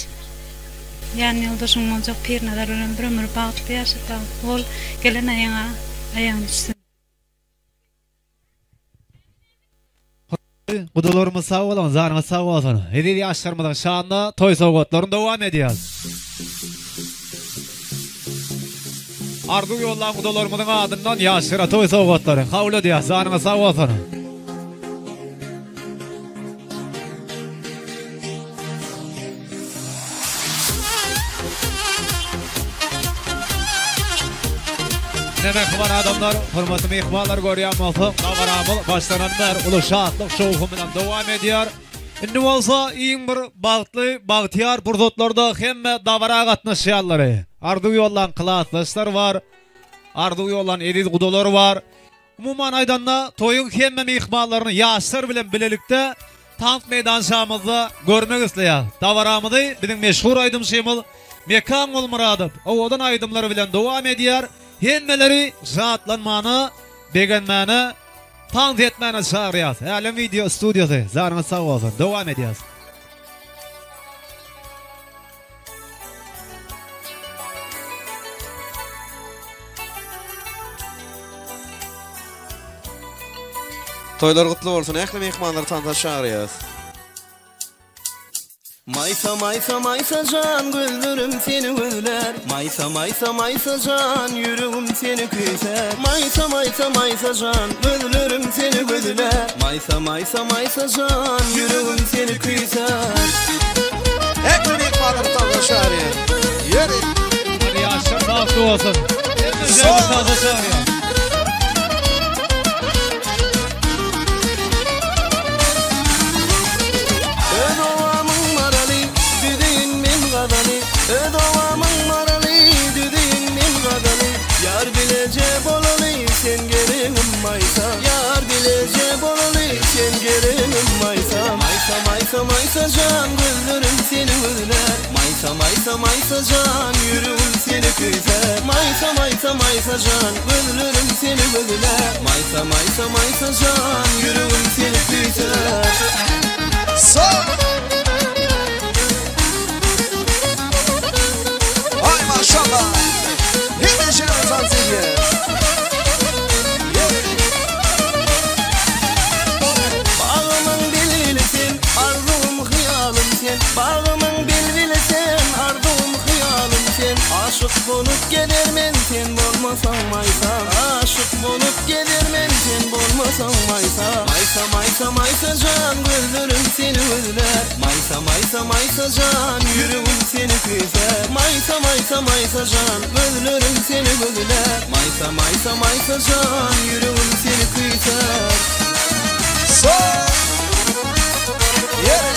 ýan ýoldaşyň boljak Pirnazar bilen bir ömür bagtly ýaşa bagtly bol gelen aýaňa aýagyň düşsün. Gudalarymyz sag boluň, janyňyz sag bolsun. Eziz ýaşlarymyzyň şanyna toý sowgatlaryny dowam edýäs. Arzuw ýollan gudalarymyzyň adyndan ýaşlara toý sowgatlary kabul edýäs. Janyňyz sag bolsun. Ine mähriban adamlar, hormatly myhmanlar görýän bolsaň, dabaramyz başlanan bäri uly şatlyk, şowhun bilen dowam edýär. Indi bolsa iň bir bagtly, bagtyýar pursatlarda hemme dabara gatnaşýanlary, arzuw ýollan klasdaşlar bar, arzuw ýollan eziz gudalar bar. Umuman aýdanda, toýuň hemme myhmanlaryny ýaşlar bilen bilelikde tans meýdançamyzda görmek isleýäris. Dabaramyzy biziň meşhur aýdymçymyz Mekan Gulmyradow owadan aýdymlary bilen dowam edýär. Hemmeleri şatlanmana, begenmäne, tans etmäne çagyrýas. Älem wideo studiýasy, janyňyz sag bolsun. Dowam edýäs. Toýlar gutly bolsun ähli myhmanlary tansa çagyrýas. Maýsa maýsa maýsa jan gözlerim seni gözlär Maýsa maýsa maýsa jan ýüregim seni küýsär Maýsa maýsa maýsa jan gözlerim seni gözlär Maýsa maýsa maýsa jan ýüregim seni küýsär. Ähli myhmanlary tansa çagyrýas. Ýeri. Hadi ýaşlar bagtly bolsun. Hemmeleri tansa çagyrýas. Öz obamyň maraly, düzeýin men gazaly, Öz obamyň maraly, düzeýin men gazaly, Ýar bileje bolaly, sen geregim Maýsa, Ýar bileje bolaly, sen geregim Maýsa, Maýsa, Maýsa, Maýsa jan, gözlerim seni gözlär, Maýsa, Maýsa, Maýsa jan, ýüregim seni küýsär, Maýsa, Maýsa, Maýsa jan, gözlerim seni gözlär, Maýsa, Maýsa, Maýsa jan, ýüregim seni küýsär. Aý maşallah. Hemmeşe tans edýäs. Bagymyň bilbili sen, arzuwym hyýalym sen Bagymyň bilbili sen, arzuwym hyýalym sen Aşyk bolup gezermen sen bolmasaň Maýsa Aşyk bolup gezermen sen bolmasaň Maýsa Maýsa Maýsa Maýsa jan gözlerim seni gözlär Maýsa Maýsa Maýsa jan ýüregim seni küýsär Maýsa Maýsa Maýsa jan gözlerim seni gözlär Maýsa Maýsa Maýsa jan ýüregim seni küýsär. Ýeri.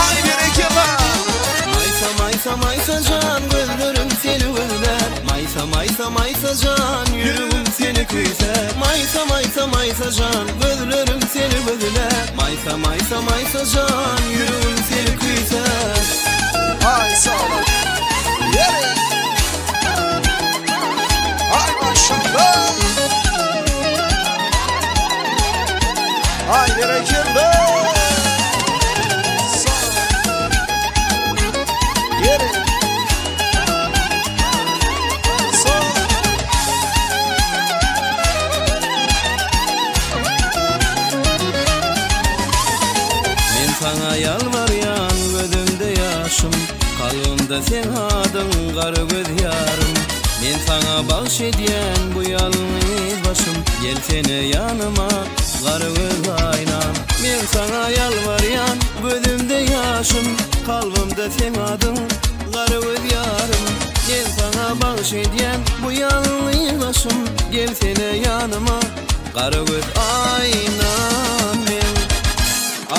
Aý berekella. Maýsa Maýsa Maýsa jan gözlerim seni gözlär Maýsa Maýsa Maýsa jan ýüregim seni küýsär Maýsa Maýsa Maýsa jan gözlerim seni gözlär Maýsa Maýsa Maýsa jan ýüregim seni küýsär. Aý sag bol. Ýeri. Aý maşallah. Aý berekella. Kalbymda seň adyň gara göz ýarym Men saňa bagş edýän bu ýalňyz başym Gelsene ýanyma gara göz aýnam Men saňa ýalbarýan gözümde ýaşym Kalbymda seň adyň gara göz ýarym Men saňa bagş edýän bu ýalňyz başym Gelsene ýanyma gara göz aýnam Men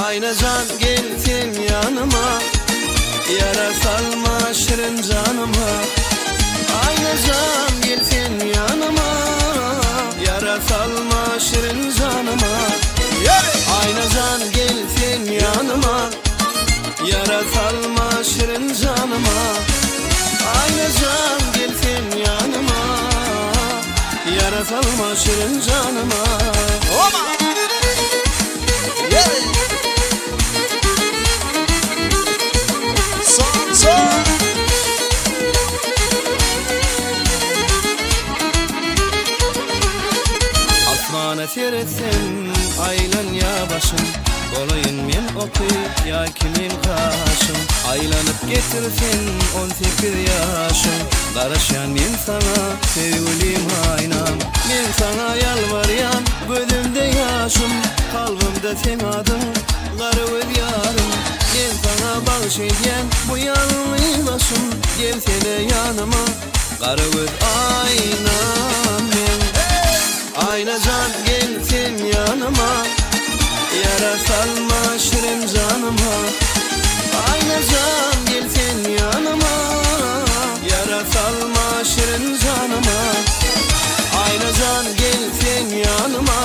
Aýnajan gel sen ýanyma Ýara salma şirin janyma Aýnajan gel sen ýanyma Ýara salma şirin janyma Aýnajan gel sen ýanyma Ýara salma şirin janyma Aýnajan gel sen ýanyma Ýara salma şirin janyma Asmana seretsem aýlanýa başym Bolaýyn men oky ýa kimin gaşym Aýlanyp getir sen 18 ýaşyň Garaşýan men saňa söýgülim aýnam Men saňa ýalbarýan gözümde ýaşym Kalbymda seň adyň gara göz ýarym Men saňa bagş edýän bu ýalňyz başym Gelsene ýanyma gara göz aýnam men Aýnajan gel sen ýanyma Ýara salma şirin janyma Aýnajan gel sen ýanyma Ýara salma şirin janyma Aýnajan gel sen ýanyma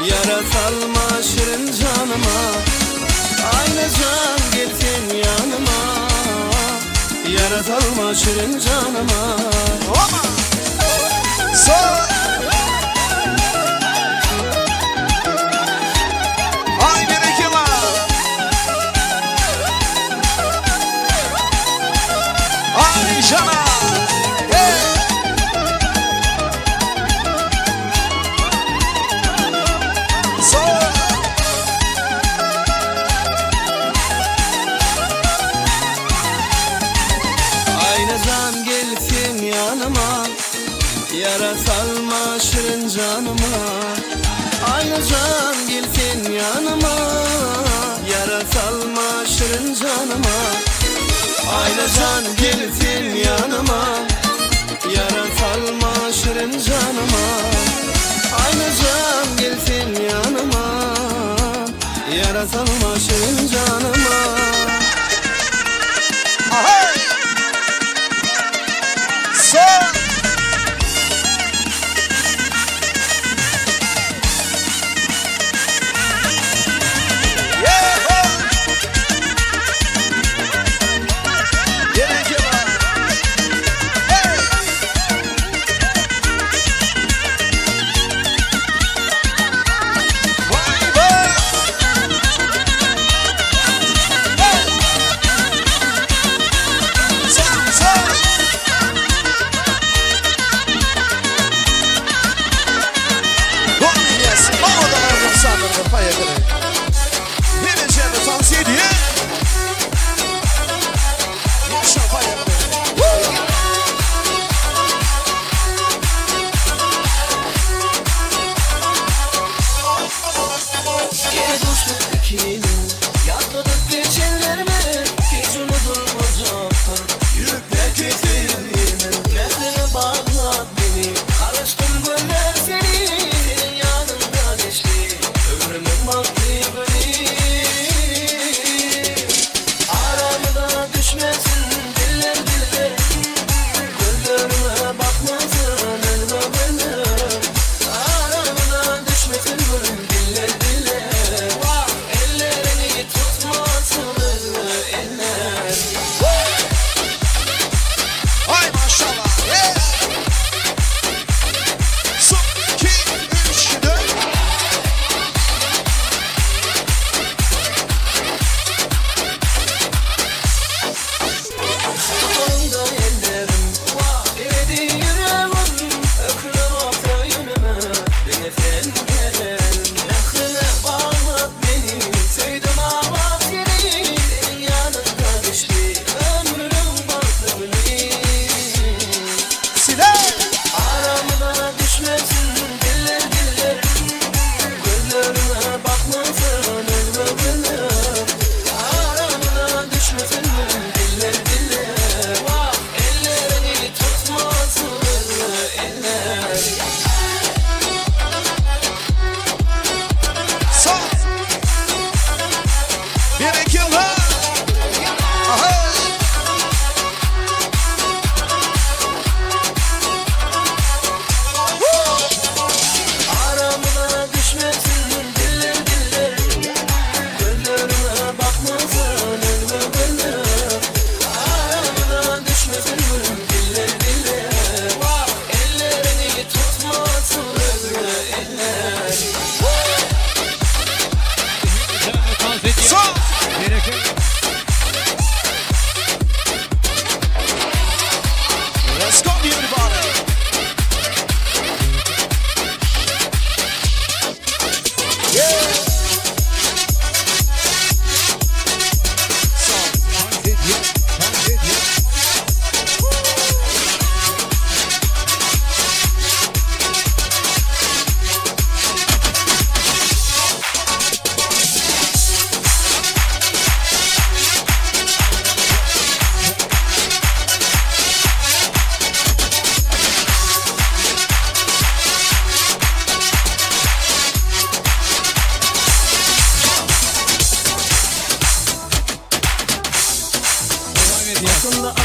Ýara salma şirin janyma Aýnajan gel sen ýanyma Ýara salma şirin janyma Ay berekella. Ay jana. Hey. Sol. Aýnajan gel sen ýanyma Ýara salma şirin janyma Aýnajan gel sen ýanyma Ýara salma şirin janyma Aýnajan gel sen ýanyma Ýara salma şirin janyma Aýnajan gel sen ýanyma Ýara salma şirin janyma Ahey. Sol.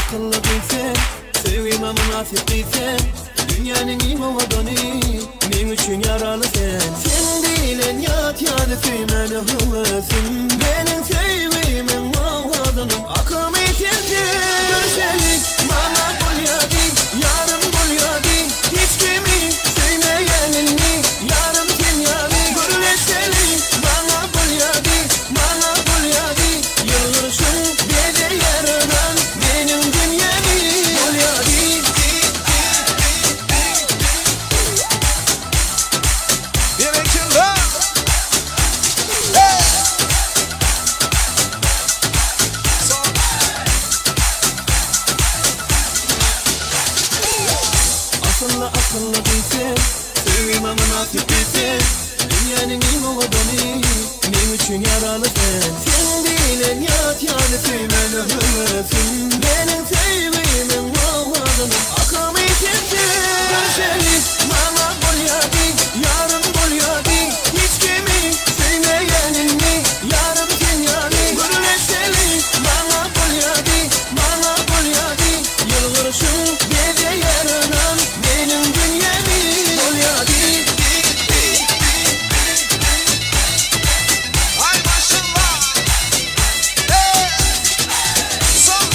akylly gyz sen Söýgime mynasyp gyz sen Dünýäniň iň owadany Meň üçin ýaraly sen Sen bilen ýatýan söýmäne höwesim Meniň söýgimiň owazynyň akymy sensiň Görüşelik maňa bolýady Ýarym bolýady Hiç kimi söýmeýän indi Ýarym sen ýaly Gürleşeli maňa bolýady Maňa bolýady Ýylgyrşyň bezeýär ömrüm Meniň dünýämi Bolýady. Berekella! Hey! Son. Asylly akylly gyz sen, Söýgime mynasyp gyz sen, Dünýäniň iň owadany, Meň üçin ýaraly sen. Sen bilen ýatýan söýmäne höwesim, Meniň söýgimiň owazynyň akymy sensiň. Görüşeli maňa bolýady, Ýarym bolýady, Hiç kimi söýmeýän indi, Ýarym sen ýaly. Gürleşeli maňa bolýady, Maňa bolýady, Ýylgyryşyň bezeýär ynam, Meniň dünýämi. Bolýady. Aý maşallah! Hey! Son.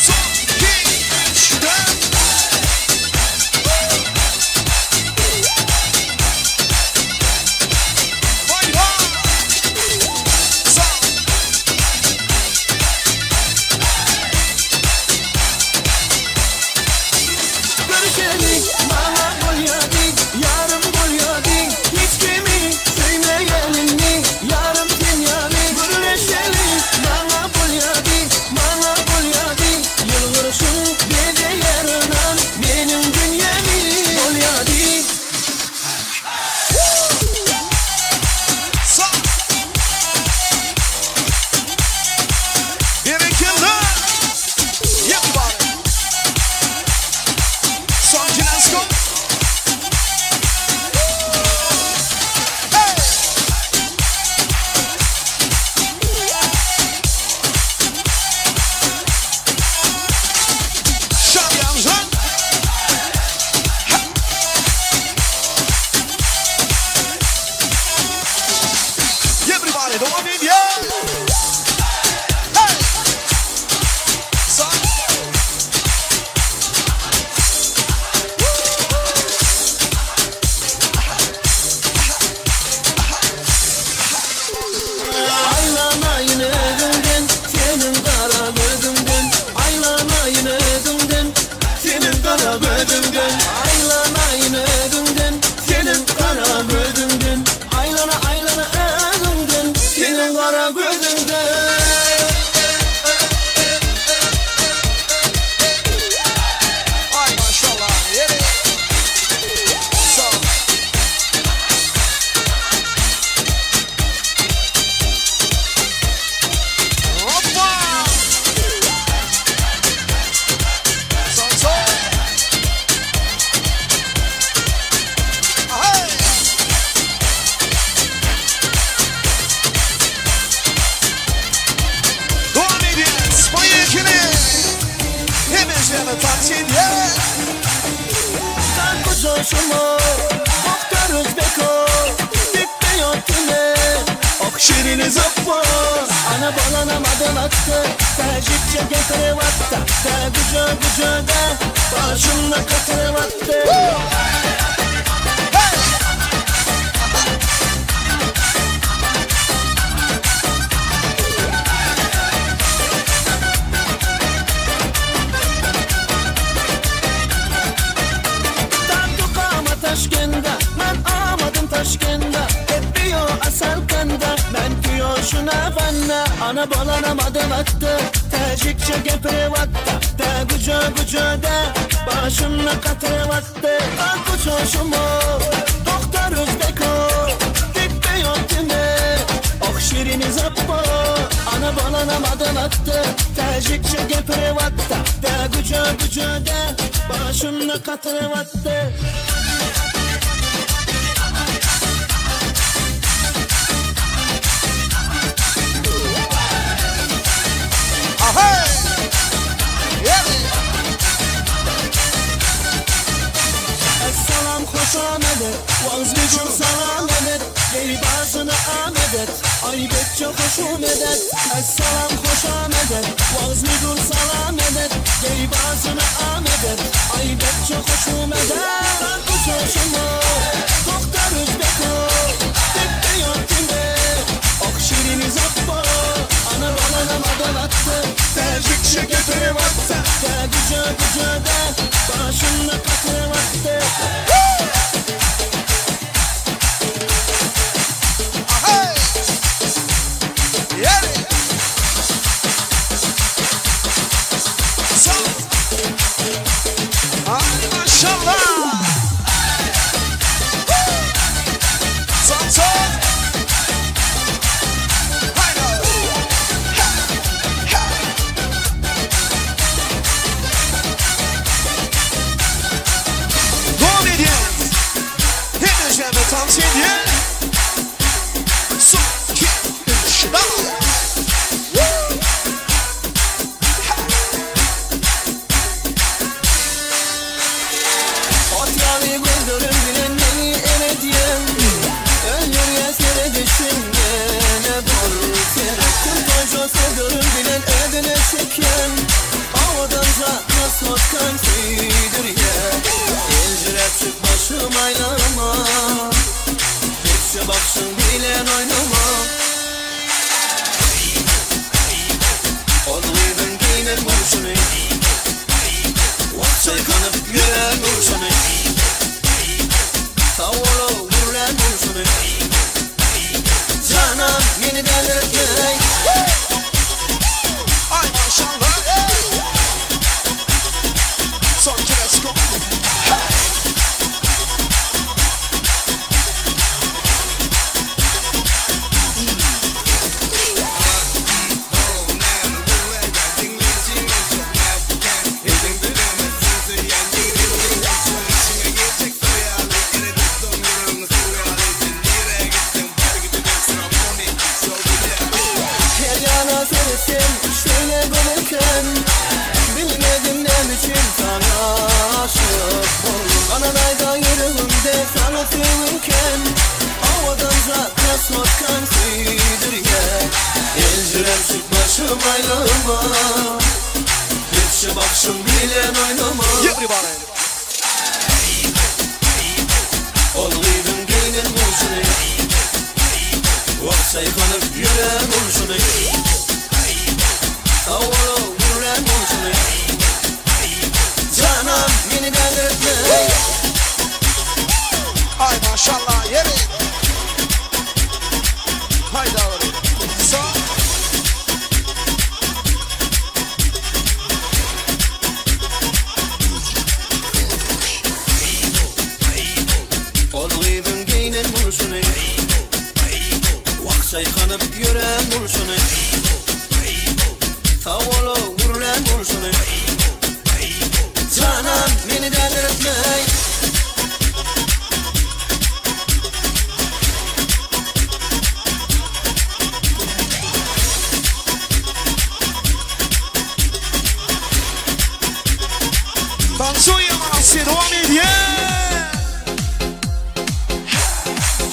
Son, iki, üç, dört. Vay vay! Son. Görüşeli maňa bolýady, Ýarym bolýady, Hiç kimi söýmeýän indi, Ýarym sen ýaly. Gürleşeli maňa bolýady, Maňa bolýady, Ýylgyryşyň bezeýär ynam, Meniň dünýämi. Bolýady. Son. Berekella! Everybody. Son, let's go. Hey! Şamyamjan. Everybody, dowam edýär. Hey! Son. Aýlanaýyn özüňden, Seniň gara gözüňden Aýlanaýyn özüňden, Seniň gara gözüňden Aýlanaýyn özüňden, Seniň gara gözüňden Aýlana aýlana özüňden, Seniň gara gözüňden Ay maşallah. Yeri. Son. Hoppa! Son son. Hey! Dowam edýär. İspanya ekini. Hemejeni tavsiye edýär. Koşuma Doktor Özbeko Dipte yotune Ok şirini zappa Ana balana madalattı Tacikçe getirevatta Ta güce güce de Başımda katırevattı. Hey! Tam Taşkenda Men amadım Taşkenda Hep biyo asal kanda Men tüyo şuna fanna Ana balana madalattı Tacikçe geprevatta Ta güce güce de Başımla katırevattı Koşuma Doktor Özbeko Dipte yotune Oh şirini zappa Ana balana madalattı Tacikçe geprevatta Ta güce güce de Başımla katırevattı. Hey! Yeri! Esselam hoş amedet Vazgeçin salam edet Geybazını amedet Aybetçe hoşum edet Esselam hoş amedet Vazgeçin salam edet Geybazını amedet Aybetçe hoşum edet Kuçuşumu Doktor Özbeko Tepe yattinde Ok şirini zappa Ana balana madan attı Tercikçe götürüm attı De güce güce de Başımda katırım attı Hey! Yeri! Sol! Hadi maşallah! Sol sol! Haydi! Ha! Ha! Devam edin. Hepinize tavsiye edin. Son, iki, üç, devam. Ot yalı gözlerim bilen beni erediyem Öldür ya seredişim gene doğru Serettim toyca sevdürüm bilen ödüne çeken Avadanca nasıl otkan tüydür ya Elcirep çık başım aylama Hepsi baksın bilen oynama Odluydun giyinen buluşunu Çaykanıp yüren buluşunu Tavolo gürlen buluşunu Canan beni delirtme Ay maşallah. Hey! Son iki, let's go. Hey! Her yana serettim şöyle görürken Bilmedim ne biçim sana aşık oldum Anadayda yüreğimde sana sevinken Havadan zaten sotkan süydür ya Elcirem çık başım aylama Hiç bakışım bilen oynama Everybody. Olduydun giyinin buluşunu Varsaykanıp yüreğim buluşunu Tavolo gürlen buluşunu Canım beni delirtme Ay maşallah. Yeri. Haydi abi. Son. Olduydun giyinin buluşunu Varsaykanıp yüreğim buluşunu Tavolo gürlen buluşunu Canım beni delirtme Tansu Yamanası devam ediyor.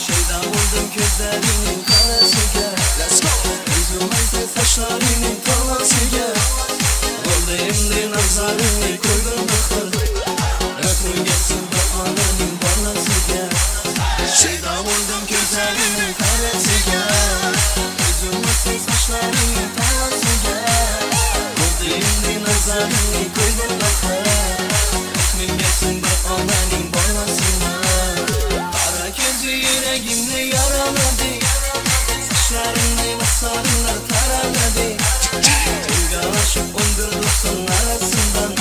Şeyda buldum gözlerinin karası gel Let's go. Yüzüme saçlarının talası gel Oldu imdi nazarını koydum dıkır Ömrün geçsin bakanının balası gel Şeyda buldum gözlerinin karası gel Yüzüme saçlarının talası gel Oldu imdi nazarını koydum dıkır Ömrün geçsin bakanının balasına Kara gözü yüreğimle yaraladı Saçlarını masarlar taraladı Ilgalaşıp 11.90 arasından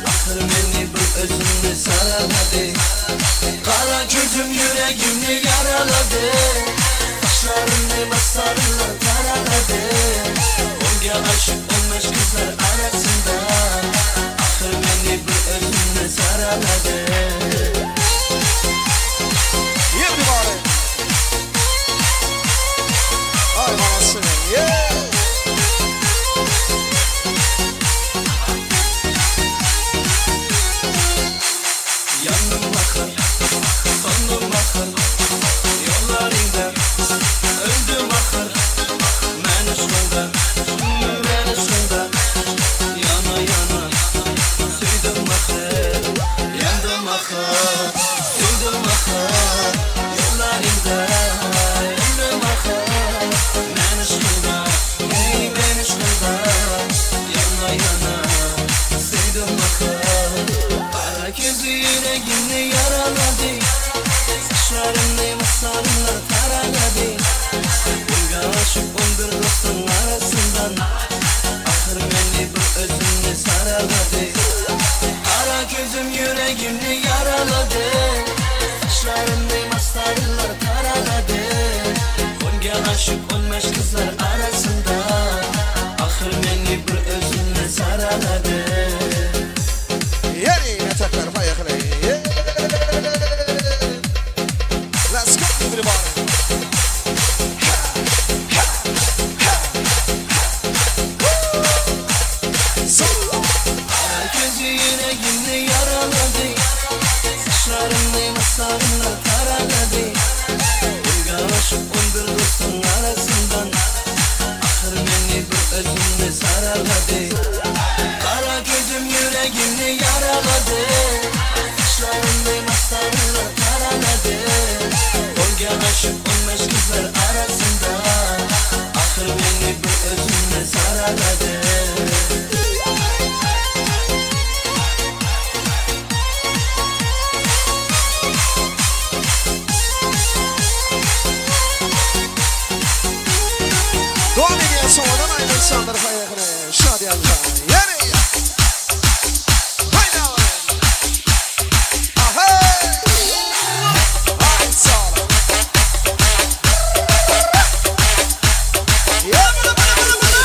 Ahır beni bir özümle saraladı Kara gözüm yüreğimle yaraladı Saçlarını masarlar taraladı Onga aşık olmuş kızlar arasında Ahır beni bir özümle saraladı Everybody. Ay anasını. Yeah. gözü yüreğimni yaraladı Saçlarını masallar taraladı Bunga aşık 11 dostun arasından Ahır beni bir özümni saraladı Kara gözüm yüreğimni yaraladı Saçlarını masallar taraladı Bunga aşık 15 kızlar arasında Ahır beni bir özümni saraladı Yeri yataklar fayaklı. Let's go everybody. Kara gözü yüreğimni yaraladı Saçlarını masallar taraladı Bunga aşık 11 dostun arasından Ahır beni bir özümni saraladı Kara gözüm yüreğimni yaraladı Saçlarını masallar taraladı Bunga aşık 15 kızlar arasında Ahır beni bir özümni saraladı Devam ediyor sonradan ayrı insanlar fayaklı. Şadiyanlar. Yeri. Haydi. Ahey. Haydi sağ olun. Ya bılı bılı bılı bılı.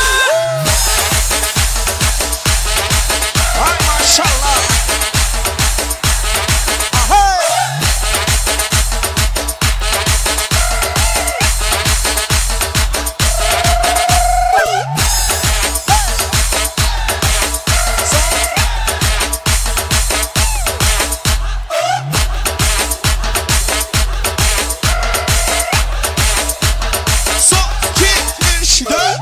Ay maşallah. Ahey. Son, iki, üç, dört.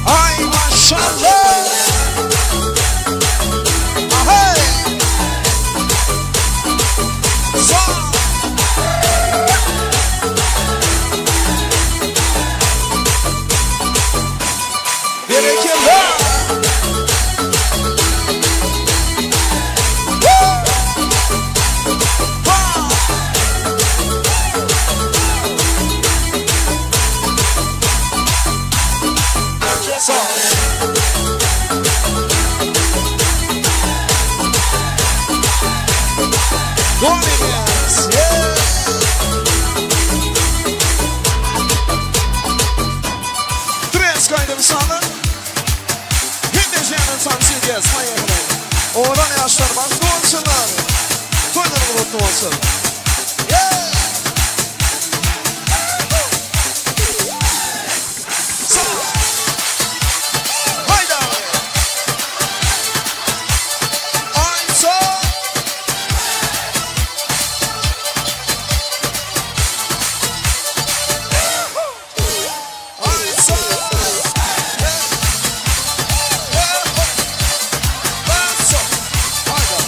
Ay maşallah. Ahey. Son. Berekella. Woo. Ha. Son. Devam ediyoruz. Yeah. Trends kaydı sanır. Hindijanın samsi diye sayıklı. Oradan yaşlar baktı olsunlar. Toyları mutlu olsun. Yeah. Son. Haydi. Ay son. Ay son. Son. Haydi.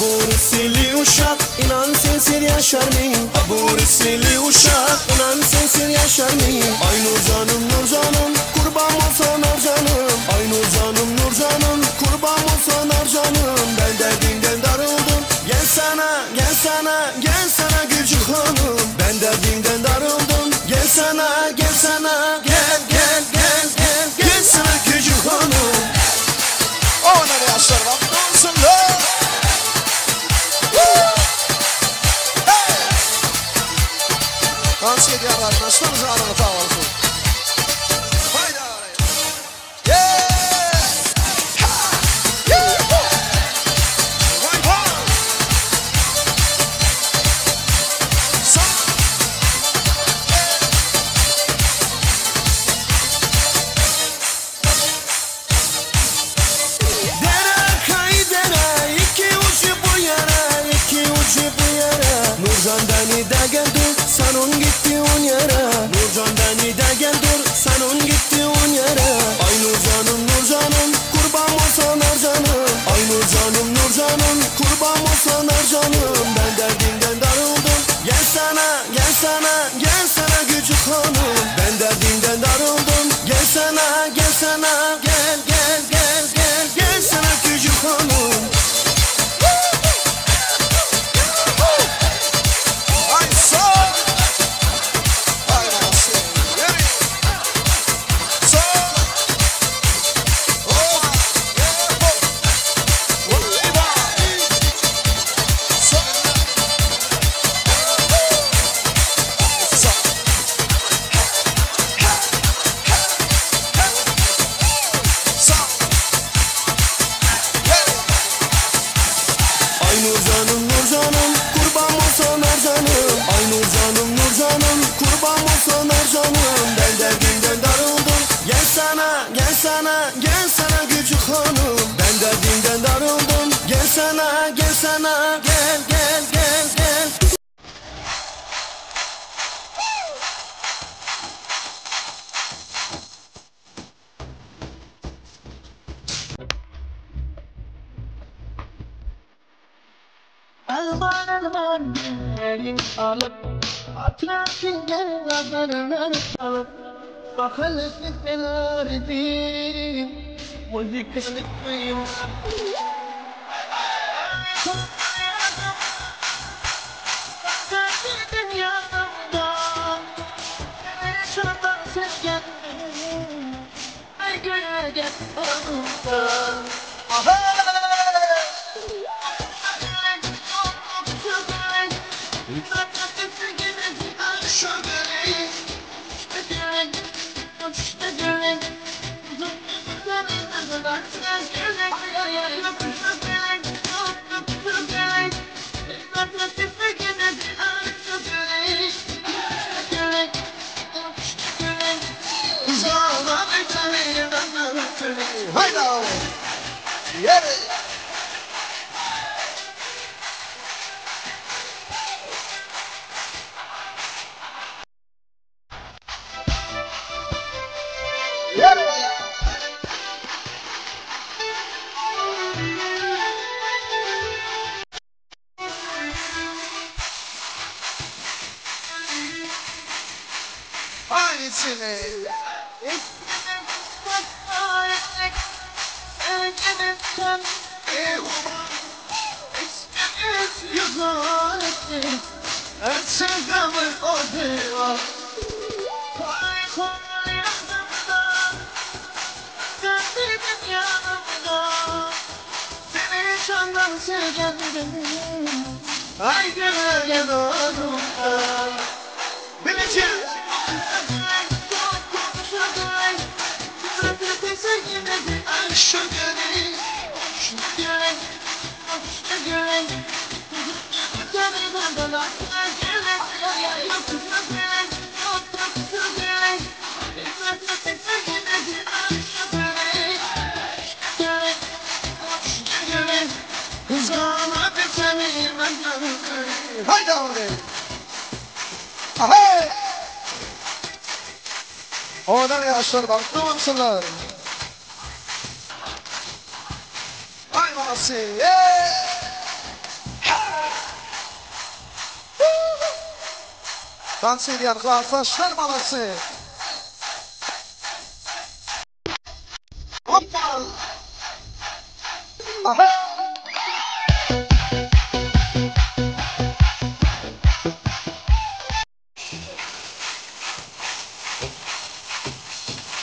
Aburisili uşak inan sensiz yaşar mıyım? Aburisili uşak inan sensiz yaşar mıyım? Ay Nurcanım Nurcanım kurban olsan arcanım Ay Nurcanım Nurcanım kurban olsan arcanım Ben derdimden darıldım Gel sana gel sana gel sana Gülcük hanım Ben derdimden darıldım Gel sana gel sana gel gel gel gel Gel sana Gülcük hanım Owadan ýaşlar bagtly bolsunlar. Woo! Hey! Tans edýän garyndaşlar janyňyz sag bolsun. Haýda! Yeah! Ha! Ýe-ho! Waý-waý! Sag! Dere kay dere iki ucu bu yere iki ucu bu yere Nurcan beni de gel dur sen on gittiğin yere Nurcan beni de gel dur sen on gittiğin yere Ay Nurcanım Nurcanım kurban olsan arcanım Ay Nurcanım Nurcanım kurban olsan arcanım Ben derdimden darıldım Gel sana gel sana gel sana Gücük hanım Ben derdimden darıldım Gel sana gel sana gel gel gel gel gel sana Gücük hanım Ay sag! Ay Nasip! Ýeri! Sag! Oba! Ýe-ho! Waý-waý! Sag! Ýe-ho! Sag! Sag! Ýeri! Ay Nurcanım Nurcanım kurban olsan arcanım Ay Nurcanım Nurcanım kurban olsan arcanım Ben derdimden darıldım Gel sana gel sana gel sana Gücük hanım Ben derdimden darıldım Gel sana gel sana gel gel gel gel Alman alman elin alıp Atrafından salıp Haýda! Ýeri! Ýeri! Aý içine! Bileceğim. Hayda oraya. Ahey! Owadan ýaşlar bagtly bolsunlar. Aý manasy! Eee! Tans edýän klasdaşlar balasy. Hoppa! Aha!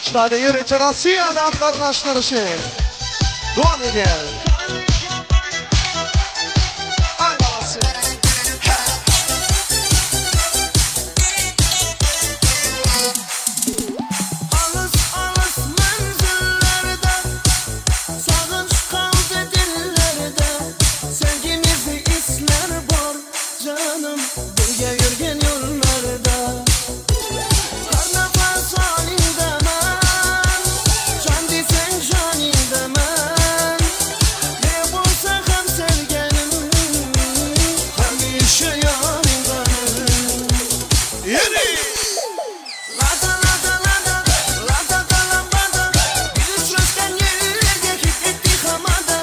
Ştaýda ýörite Russiýadan gatnaşdyryşy dowam edýär. Aý balasy. Hä! Alys-alys menzillerde, Sagynç galdy dillerde, Sevgimizi isler bor janym, Birge ýürgen ýollarda. Har nafas alyňda men, Jan diýseň janyňda men, Ne bolsa hem sevgenim, Hemişe ýanyňda men. Ýene! Lada lada lada, lada da lambada, Biz uçraşkan yerlerde hit etdi hamada.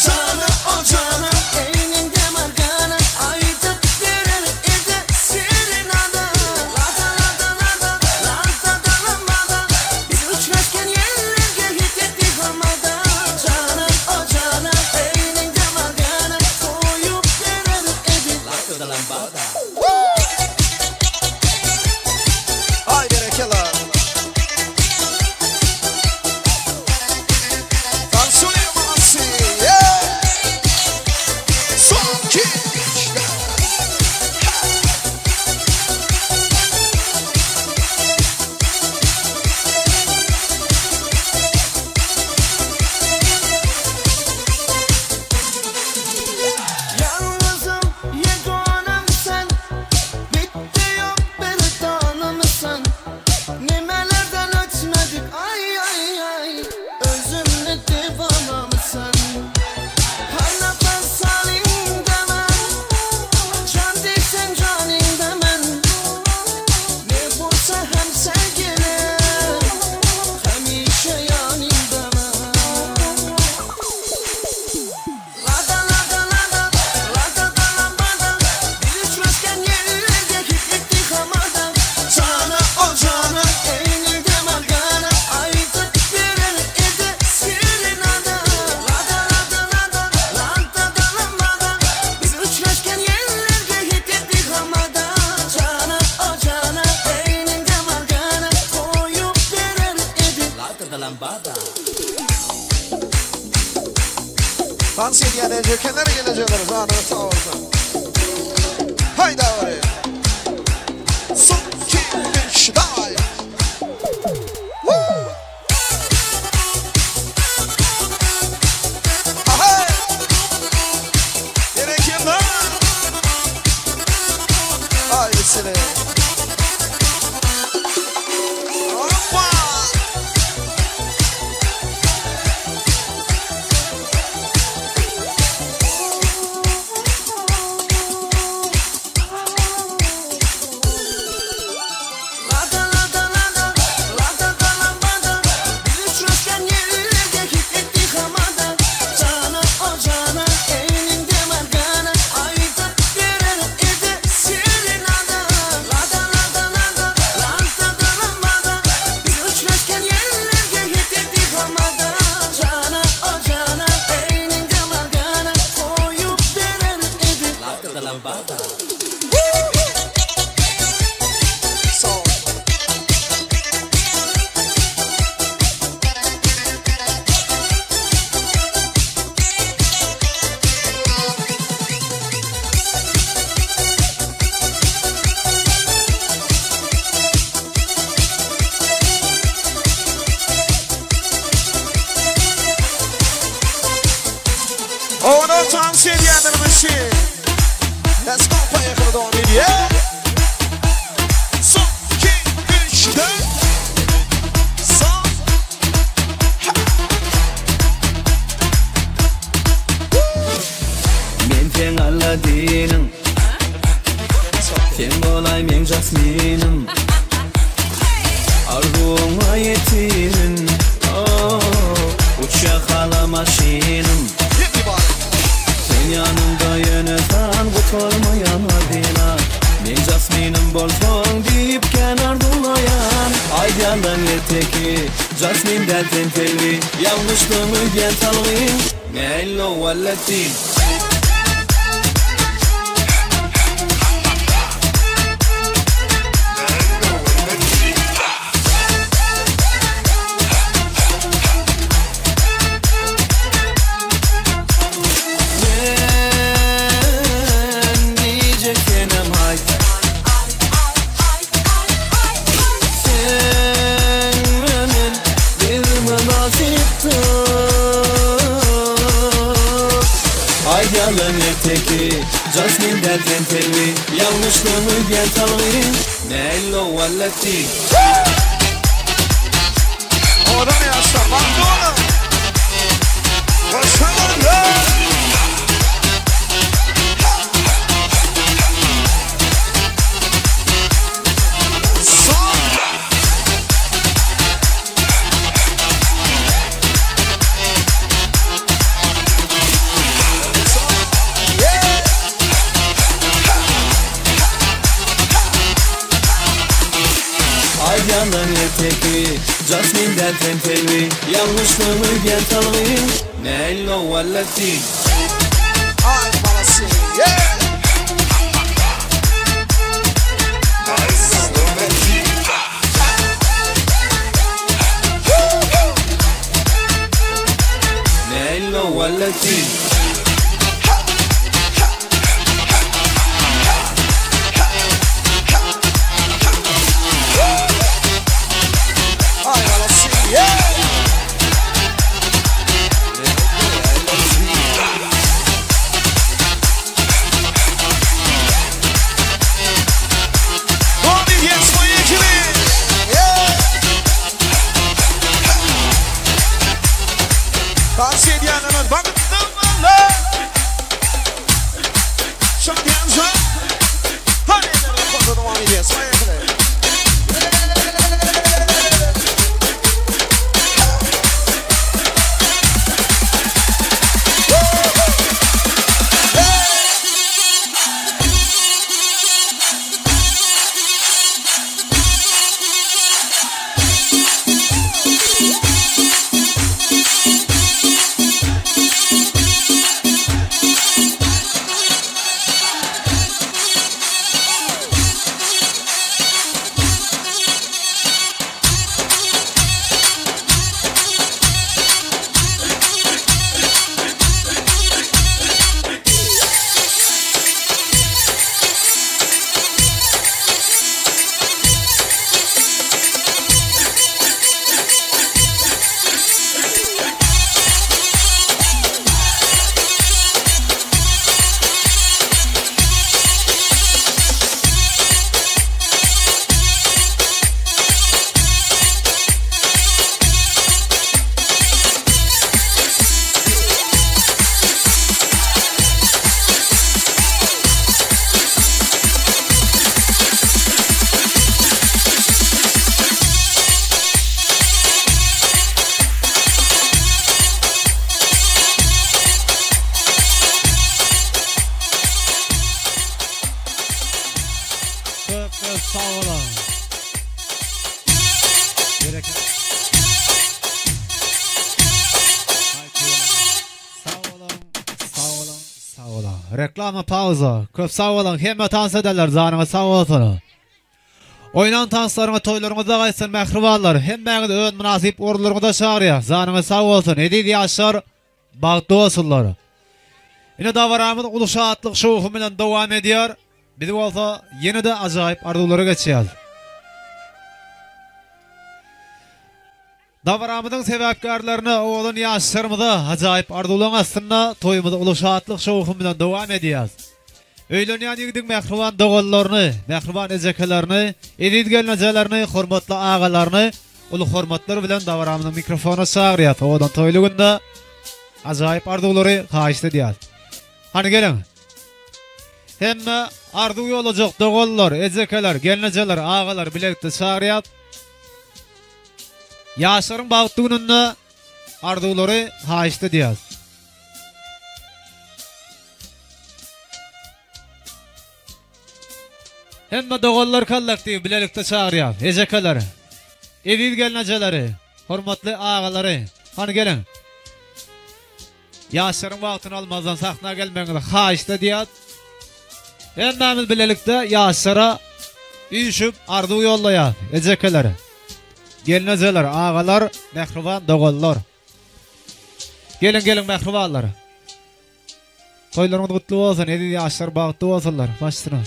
Jana o jana, eyninde margana, Aytıp berer edi serenada. Lada lada lada, lada da lambada, Biz uçraşkan yerlerde hit etdi hamada. Jana o jana, eyninde margana, Koyup berer edi lada da lambada. Aý berekella. Tansuýa balasy. Yeah! Son, iki, üç, dört. Yalnızım yegonem sen, Bitti yok bir tanımsın. Nimelerden ötmedik ay ay ay, Özümle devanamsın. Her nefes halinde ben, Can desen canında men, Ne bolsa hem sevgilim, Hemişe yanında men. Lada lada lada, lada da lambada, Biz uçraşkan yerlerde hit etti hamada. Jana o jana, eyninde margana, Aytıp berer edi serenada. Lada lada lada, lada da lambada, Biz uçraşkan yerlerde hit etti hamada. Jana o jana, eyninde margana, Koyup berer edi lada da lambada. Tans edýän ejekenler gelejekler janyňyz sag bolsun. Haýda bary. Son, iki, üç, daway. Woo! Aha! Berekella. Aý seni. Hoppa! Lada lada lada, lada da lambada, Biz uçraşkan yerlerde hit etti hamada. Jana o jana, eyninde margana, Aytıp berer edi serenada. Lada lada lada, lada da lambada, Biz uçraşkan yerlerde hit etti hamada. Jana o jana, eyninde margana, Koyup berer edi lada da lambada. Sag bol. Owadan tans edýänler üçin. Let's go, поехали, dowam edýär. Son, iki, üç, dört. Son. Ha. Men seň Alladiniň, Sen bolay meň Jasminim, Arzuwyňa ýetirin oh, Uçýa hala maşynym. Everybody. Sen ýanymda ýöne san gutulmaýan adina. Meň Jasminim bolsaň. erteki Jasmin däl sen selbi Ýalňyşdyň öýdýän salgyň Näillo wallati. Men diýjek senem aýt. Sen we men biz mynasypdyk. Aýdýarlar erteki, Jasmin däl sen Selbi, Ýalňyşdym öýdýän salgy, Näillo wallati. Owadan ýaşlar bagtly boluň. Hoşalyn. Aýdýanlaň erteki, Jasmin däl sen Selbi, Ýalňyşdym öýdýän salgy, Näillo wallati. Aý balasy, yeah! Näillo wallati. Aý balasy, yeah! Dowam edýäs toý ekibi! Yeah! Tans edýänlerimiz bagtly bolsun! Şadyýanja! Hany eller ýokarda dowam edýäs toý ekibi! Köp köp sag boluň. Bereket. Aý tüweleme. Sag boluň, sag boluň, sag boluň. Reklama pauza. Köp sag boluň. Hemme tans edenler janyňyz sag bolsun. Oýnan tanslaryňyz toýlaryňyzda gaýtsyn mähribanlar. Hemmäňizi öz mynasyp orunlaryňyza çagyrýas. Janyňyz sag bolsun. Eziz ýaşlar bagtly bolsunlar. Ine dabaramyz uly şatlyk şowhun bilen dowam edýär. Biz bolsa ýene-de ajaýyp arzuwlara geçýäs. Dabaramyzyň sebäpkärlerine, owadan ýaşlarymyza ajaýyp arzuwlaryň astynda toýumyzy uly şatlyk şowhun bilen dowam edýäs. Öýlenýän ýigidiň mähriban doganlaryny, mähriban ejekelerini, eziz gelnejelerini, hormatly agalaryny uly hormatlar bilen dabaramyzyň mikrofonyna çagyrýas. Owadan toýly günde ajaýyp arzuwlary haýyşt edýäs. Hany geliň. Hemme arzuw ýolajak doganlar, ejekeler, gelnejeler, agalar bilelikde çagyrýas. Ýaşlaryň bagtly gününde arzuwlary haýyşt edýäs. Hemme doganlar kollektiw bilelikde çagyrýas. Ejekeler. Eziz gelnejeleri, hormatly agalary, hany geliň. Ýaşlaryň wagtyny almazdan sahna gelmegiňizi haýyşt edýäs. Hemmämiz bilelikde ýaşlara üýşüp arzuw ýollaýas. Ejekeler, gelnejeler, agalar, mähriban doganlar. Geliň geliň mähribanlar. Toýlaryňyz gutly bolsun, eziz ýaşlar bagtly bolsunlar. Baş üstüne.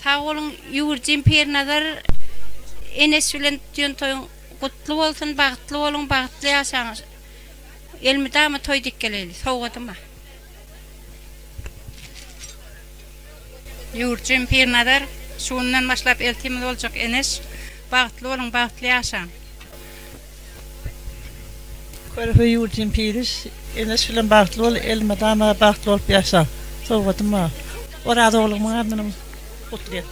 Sag boluň Ýüwürjim Pirnazar Eneş bilen tutýan toýuň gutly bolsun bagtly boluň bagtly ýaşaň elmydama toý dik geleýli sowgadyma. Ýüwürjim Pirnazar şu günden başlap eltimiz boljak Eneş bagtly boluň bagtly ýaşaň. Körpe ýurdum Piriş, Eneş bilen bagtly bol, elmydama bagtly bolup ýaşa. Sowgadym bar. Oraz oglumyň adyndan gutlaýan.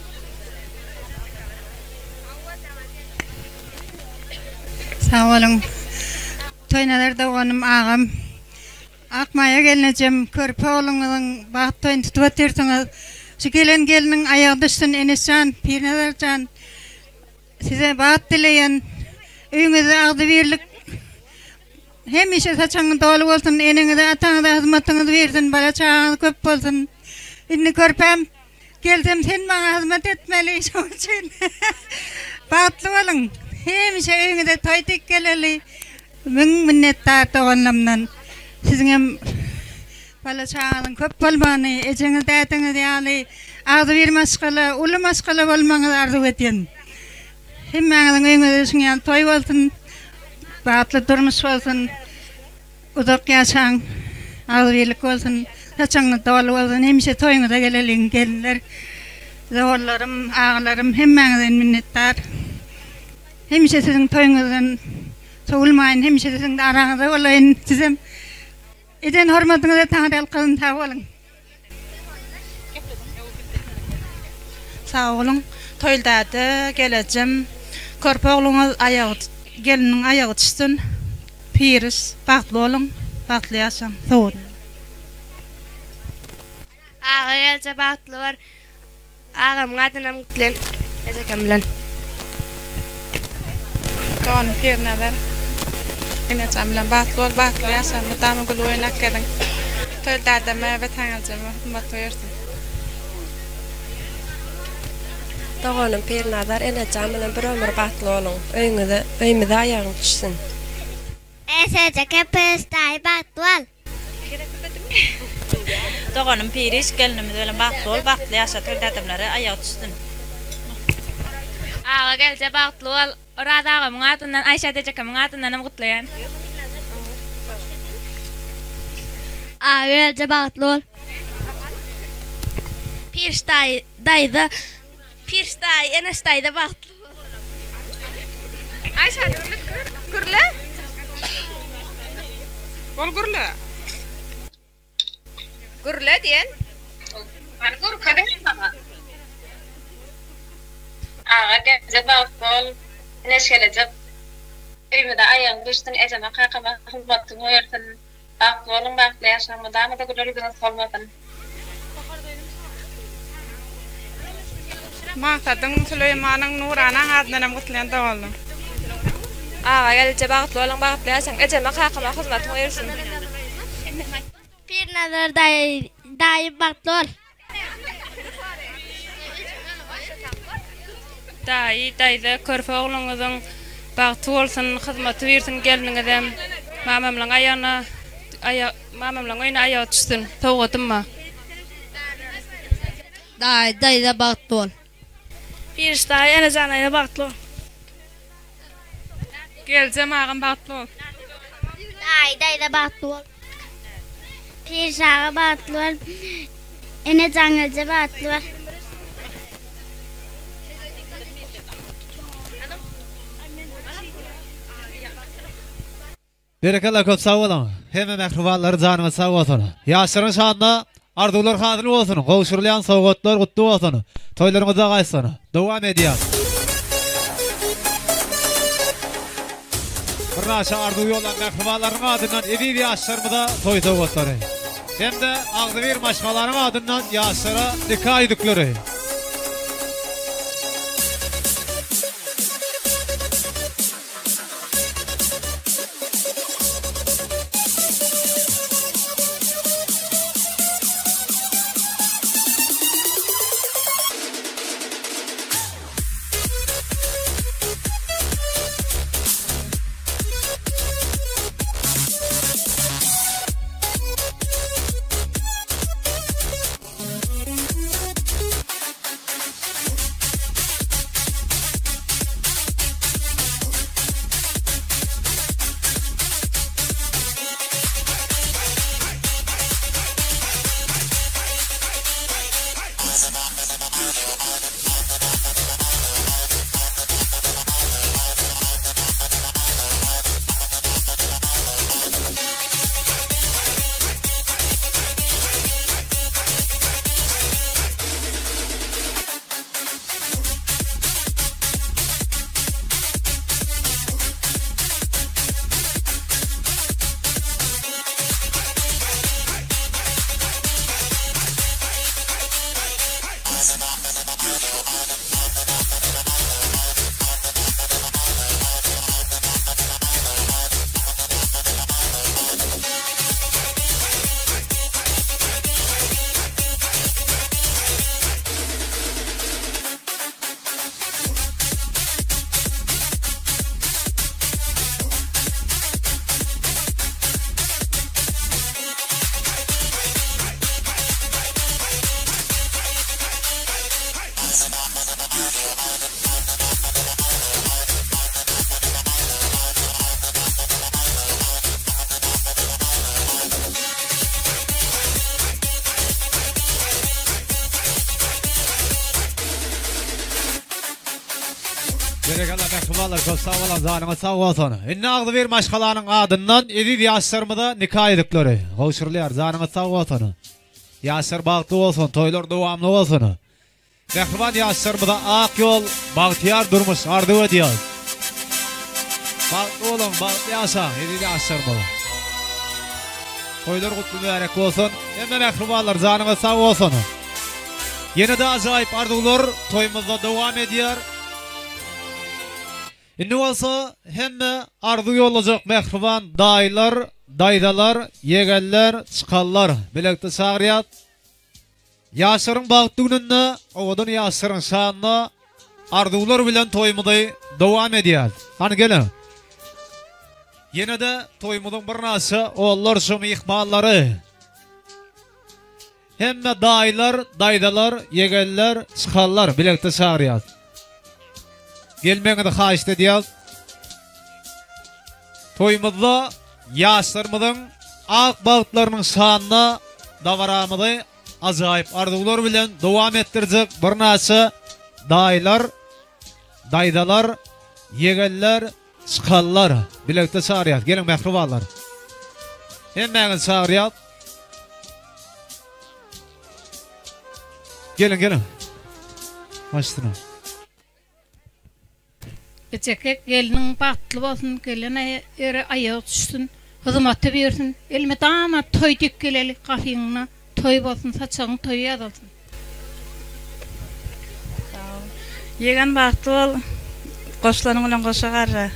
Sag boluň. Toýnazar doganym, agam. Akmaýa gelnejem, körpe ogluňyzyň bagt toýuny tutup otyrsyňyz. Şu gelen gelniň aýagy düşsün Eneş jan, Pirnazar jan. Size bagt dileýän. Öýüňizde agzybirlik hemişe saçagyňyz doly bolsun, eneňize, ataňyza hyzmatyňyz bersin, bala çagaňyz köp bolsun. Indi körpäm gelsem sen maňa hyzmat etmeli, şoň üçin bagtly boluň. Hemişe öýüňize toý dik geleli. Müň minnetdar doganlarymdan. Siziňem bala çagaňyzyň köp bolmagyny, ejeňiz dädeňiz ýaly agzybir maşgala, uly maşgala bolmagyňyzy arzuw edýän. Hemmäňiziň öýüňizde şuň ýaly toý bolsun, bagtly durmuş bolsun, uzak ýaşaň, agzybirlik bolsun, saçagyňyz doly bolsun, hemişe toýuňyza geleliň gelinler, doganlarym, agalarym hemmäňizden minnetdar. Hemişe siziň toýuňyzdan sowulmaýyn, hemişe siziň araňyzda bolaýyn. Sizem eden hormatyňyza taňryýalkasyn, sag boluň. Sag boluň. Toýly däde, gelejem. Körpe ogluňyz aýagy geliniň aýagy düşsün. Piriş, bagtly boluň, bagtly ýaşaň. Sag boluň. Aga gelje bagtly bor. Agamyň adynam gutlaýan ejekem bilen. Doganym Pirnazar enejan bilen bagtly bol bagtly ýaşa mydama gülüp oýnap geziň Toýly dädeme we Taňryjama hymmat goýarsyň. Doganym Pirnazar enejan bilen bir ömür bagtly boluň öýüňize öýümize aýagyň düşsün. Eşejeke pes daýy bagtly bol. Doganym Piriş gelnimiz bilen bagtly bol bagtly ýaşa toý dadamlary aýagy düşsün. Aga gelje bagtly bol Oraz agamyň adyndan Aýşat ejekemiň adyndanam gutlaýan. Aga gelje bagtly bol. Piriş daýy daýza Piriş daýy Eneş daýza bagtly bol. Aýşa gürle. Bol gürle. Gürle diýen. Hany görkeziň maňa. Aga gelje bagt bol. Neşelejek. Öýümize aýagyň düşsün ejeme kakama hyzmatyň goýulsyn. Bagtly boluň bagtly ýaşaň mydamada güler ýüzüňiz solmasyn. Magsadyň, Süleýmanyň, Nuranaň adyndanam gutlaýan doganlar. Aga gelje bagtly boluň bagtly ýaşaň ejeme kakama hyzmatyň buýursun. Pirnazar daýy daýy bagtly bol. Daýy, daýza, körpe ogluňyzyň bagty bolsun, hyzmaty birsin gelniňizem mamamlaň aýagyna aýa mamamlaň öýüne aýagy düşsün. Sowgadym bar. Daýy, daýza bagtly bol. Piriş daýy, Enejan daýza bagtly bol. Geljem agam bagtly bol. Daýy daýza bagtly bol. Piriş aga bagtly bol. Enejan gelje bagtly bol. Berekella köp sag boluň. Hemme mähribanlary janyňyz sag bolsun. Ýaşlaryň şanyna arzuwlar hasyl bolsun. Gowşurylýan sowgatlar gutly bolsun. Toýlaryňyz uzak aýtsyn. Dowam edýäs. Birnaçe arzuw ýollan mähribanlaryň adyndan eziz ýaşlarymyza toý sowgatlary. Hem-de agzybir maşgalanyň adyndan ýaşlara nika ýüzükleri. Berekella mähribanlar köp sag boluň janyňyz sag bolsun. Indi agzybir maşgalanyň adyndan eziz ýaşlarymyza nika ýüzükleri gowşurylýar janyňyz sag bolsun. Ýaşlar bagtly bolsun toýlar dowamly bolsun. Mähriban ýaşlarymyza ak ýol bagtyýar durmuş arzuw edýäs. Bagtly boluň bagtly ýaşaň eziz ýaşlarymyz. Toýlar gutly mübärek bolsun. Hemme mähribanlar janyňyz sag bolsun. Ýene-de ajaýyp arzuwlar toýumyzda dowam edýär. Indi bolsa hemme arzuw ýollajak mähriban daýylar, daýzalar, ýegenler, çykanlar bilelikde çagyrýas. Ýaşlaryň bagtly gününde, owadan ýaşlaryň şanyna arzuwlar bilen toýumyzy dowam edýäs. Hany geliň. Ýene-de toýumyzyň birnäçe onlarça myhmanlary. Hemme daýylar, daýzalar, ýegenler, çykanlar bilelikde çagyrýas. Gelmegiňizi haýyşt edýäs. Toýumyzda ýaşlarymyzyň ak bagtlarynyň şanyna dabaramyzy ajaýyp arzuwlar bilen dowam etdirjek birnäçe daýylar, daýzalar, ýegenler, Çykanlar bilelikde çagyrýas. Geliň mähribanlar. Hemmäňizi çagyrýas. Geliň geliň. Başsyna. Ejeke gelniň bagtly bolsun gelen ýere aýagy düşsün hyzmaty bersin elmydama toý dek geleli gapyňda toý bolsun saçagyň toýy ýazylsyn. Ýegen bagtly bol goşlanyň bilen goşa garra.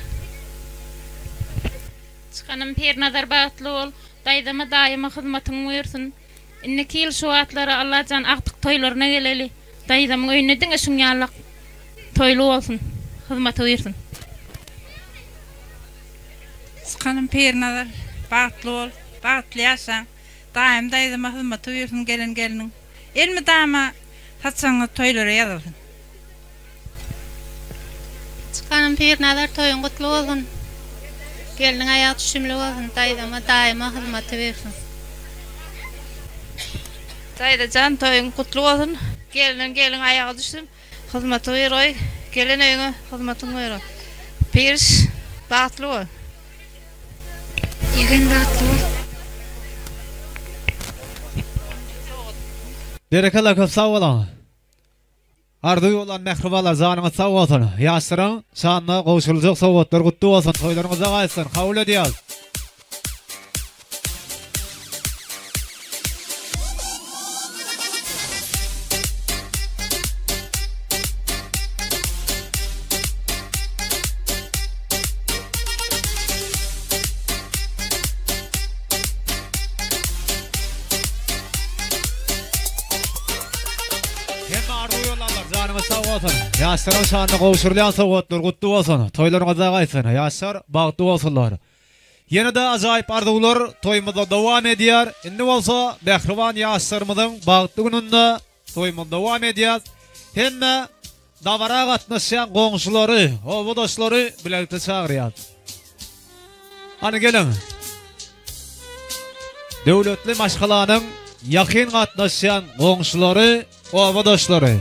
Çykanym Pirnazar bagtly bol daýzama daýyma hyzmatyň buýursyn indiki ýyl şu wagtlara Allajan agtyk toýlaryna geleli daýzamyň öýünde diňe şuň ýalak toýly bolsun hyzmaty buýursyn. Çykanym Pirnazar bagtly bol bagtly ýaşaň. Daýym daýzama hyzmaty buýursyn gelen gelniň elmydama saçagyňyz toýlara ýazylsyn. Çykanym Pirnazar toýuň gutly bolsun. Gelniň aýagy düşümli bolsun daýzama daýyma hyzmaty buýursyn. Daýzajan toýuň gutly bolsun gelniň gelin aýagy düşsün hyzmaty buýurgaý gelen öýüňe hyzmatyň buýurgaý Piriş bagtly bol. Ýegen bagtly bol. Berekella köp sag boluň. Arzuw ýollan mähribanlar janyňyz sag bolsun. Ýaşlaryň şanyna gowşuryljak sowgatlar gutly bolsun toýlaryňyzda gaýtsyn kabul edýäs. Hemme arzuw ýollanlar janyňyz sag bolsun. Ýaşlaryň şanyna gowşurylýan sowgatlar gutly bolsun. Toýlaryňyzda gaýtsyn. Ýaşlar bagtly bolsunlar. Ýene-de ajaýyp arzuwlar toýumyzda dowam edýär. Indi bolsa mähriban ýaşlarymyzyň bagtly gününde toýumyzy dowam edýäs. Hemme dabara gatnaşýan goňşulary, obadaşlary bilelikde çagyrýas. Hany geliň. Döwletli maşgalanyň ýakyn gatnaşýan goňşulary, obadaşlary.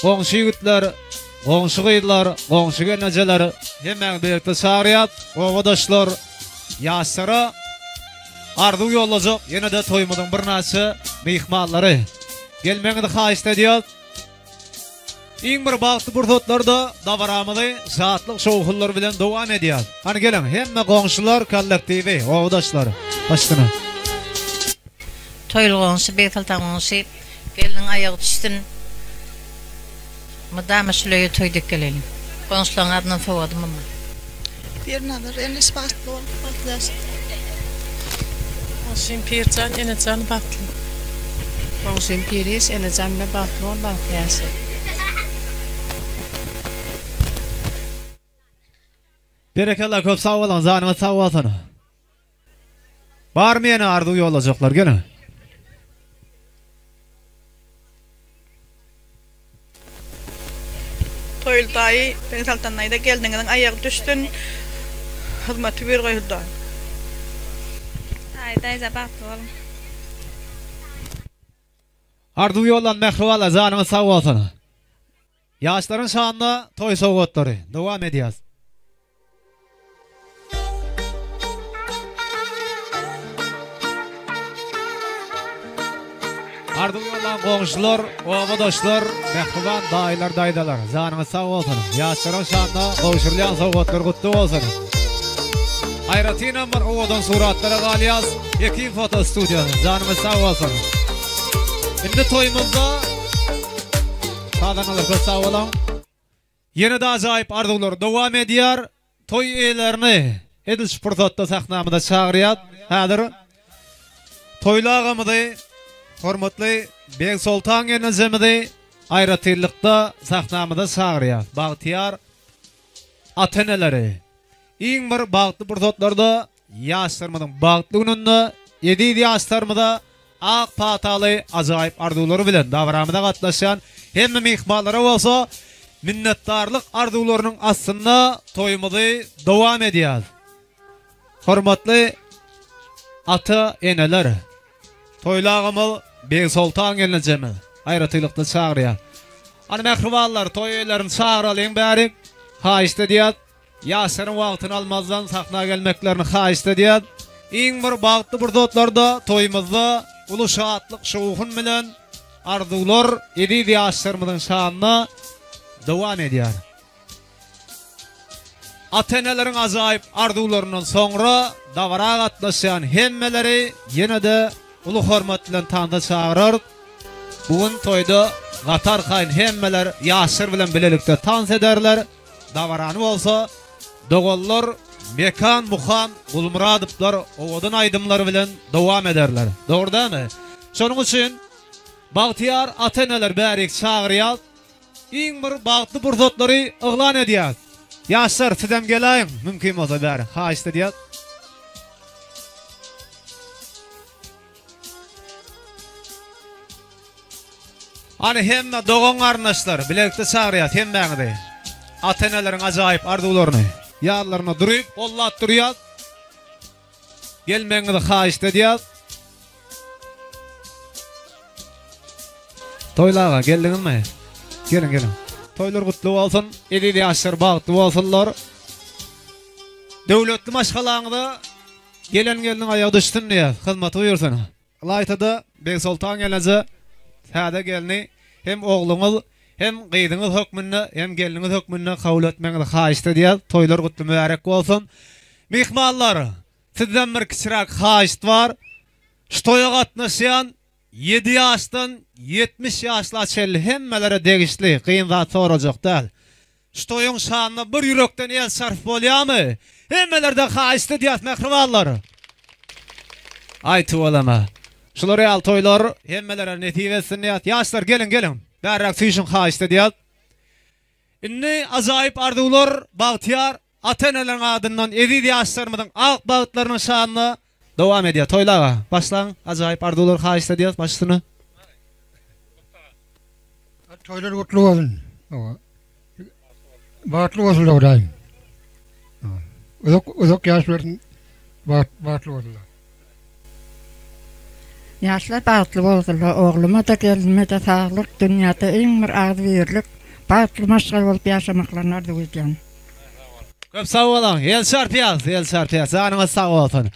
Goňşy ýigitler, goňşy gyzlar, goňşy gelnejeler hemmäňizi birlikde çagyrýas. Obadaşlar, ýaşlara arzuw ýollajak ýene-de toýumyzyň birnäçe myhmanlary. Gelmegiňizi haýyşt edýäs. Iň bir bagtly pursatlarda dabaramyzy şatlyk-şowhunlar bilen dowam edýäs. Hany geliň, hemme goňşular kollektiwi, obadaşlar, başyna. Toýly goňşy, Begsoltan goňşy, gelniň aýagy düşsün. Mydama şul öýe toý dek geleliň. Goňşularyň adyndan sowadym amma. Pirnazar eneş bagtly bol bagtly ýaşa. Goňşym Pirjan enejan bagtly. Goňşym Piriş enejan bilen bagtly bol bagtly ýaşa. Berekella köp sag boluň janyňyz sag bolsun. Barmy ýene arzuw ýollajaklar geliň. Toýly daýy Beg Soltan daýza gelniňiziň aýagy düşsün hyzmaty bir goý Hudaý. Daýy daýza bagtly boluň. Arzuw ýollan mähribanlar janyňyz sag bolsun. Ýaşlaryň şanyna toý sowgatlary. Dowam edýäs. Arzuw ýollan goňşular, obadaşlar, mähriban daýylar, daýzalar, janyňyz sag bolsun. Ýaşlaryň şanyna gowşurylýan sowgatlar gutly bolsun. Aýratynam bir owadan suratlara galýas. Hekim foto studiýasy, janyňyz sag bolsun. Indi toýumyzda sazandalar köp sag boluň. Ýene-de ajaýyp arzuwlar dowam edýär. Toý eýelerini edil şu pursatda sahnamyza çagyrýas. Häzir Toýly agamyzy, hormatly Begsoltan gelnejemizi aýratynlykda sahnamyza çagyrýas. Bagtyýar ata-eneleri iň bir bagtly pursatlarda ýaşlarymyzyň bagtly gününde eziz ýaşlarymyza ak pataly ajaýyp arzuwlary bilen dabaramyza gatnaşýan hemme myhmanlara bolsa minnetdarlyk arzuwlarynyň astynda toýumyzy dowam edýäs. Hormatly ata-eneler, Toýly agamyz Begsoltan gelnejemiz aýratynlykda çagyrýar. Hany mähribanlar, toý eýelerini çagyralyň bärik. Haýyşt edýäs. Ýaşlaryň wagtyny almazdan sahna gelmeklerini haýyşt edýäs. Iň bir bagtly pursatlarda toýumyzda uly şatlyk şowhun bilen arzuwlar eziz ýaşlarymyzyň şanyna dowam edýär. Ata-eneleriň ajaýyp arzuwlaryndan soňra dabara gatnaşýan hemmeleri ýene-de uly hormat bilen tansa çagyrarys. Bu gün toýda gaty arkaýyn hemmeler ýaşlar bilen bilelikde tans ederler. Dabarany bolsa doganlar Mekan, Muhan Gulmyradowlar owadan aýdymlary bilen dowam ederler. Dogry dälmi? Şonuň üçin bagtyýar ata-eneler bärik çagyrýas. Iň bir bagtly pursatlary yglan edýäs. Ýaşlar sizem geläýiň mümkin bolsa bäri haýyşt edýäs. Hany hemme dogan garyndaşlar bilelikde çagyrýas hemmäňizi. Ata-eneleriň ajaýyp arzuwlaryny ýadlarynda duryp gollap durýas. Gelmegiňizi haýyşt edýäs. Toýly aga, geldiňizmi? Geliň, geliň. Toýlar gutly bolsun, eziz ýaşlar bagtly bolsunlar. Döwletli maşgalaňyza gelen gelniň aýagy düşsün diýýäs. Hyzmaty buýursyn. Ylaýta-da Begsoltan gelneje täze gelni hem ogluňyz, hem gyzyňyz hökmünde, hem gelniňiz hökmünde kabul etmegiňizi haýyşt edýäs. Toýlar gutly mübärek bolsun. Myhmanlar, sizden bir kiçiräk haýyşt bar. Şu toýa gatnaşýan ýedi ýaşdan 70 ýaşla çenli hemmelere degişli, kyn zat sorajak däl. Şu toýuň şanyna bir ýürekden el çarpyp bolýamy? Hemmelerden haýyşt edýäs mähribanlar. Aý tüweleme. Şular ýaly toýlar hemmelere nesip etsin diýýäs. Ýaşlar geliň geliň. Bärräk süýşüň haýyşt edýäs. Indi ajaýyp arzuwlar bagtyýar ata-eneleriň adyndan eziz ýaşlarymyzyň ak bagtlarynyň şanyna dowam edýär. Toýly aga, başlaň ajaýyp arzuwlar haýyşt edýäs baş üstüne. Toýlar gutly bolsun. Bagtly bolsunlar Hudaýym. Uzak uzak ýaş bersin. Bagt bagtly bolsunlar. Ýaşlar bagtly bolsunlar oglumada gelnimede saglyk dünýäde iň bir agzybirlik bagtly maşgala bolup ýaşamaklaryny arzuw edýän. Köp sag boluň. El çarpýas, el çarpýas. Janyňyz sag bolsun.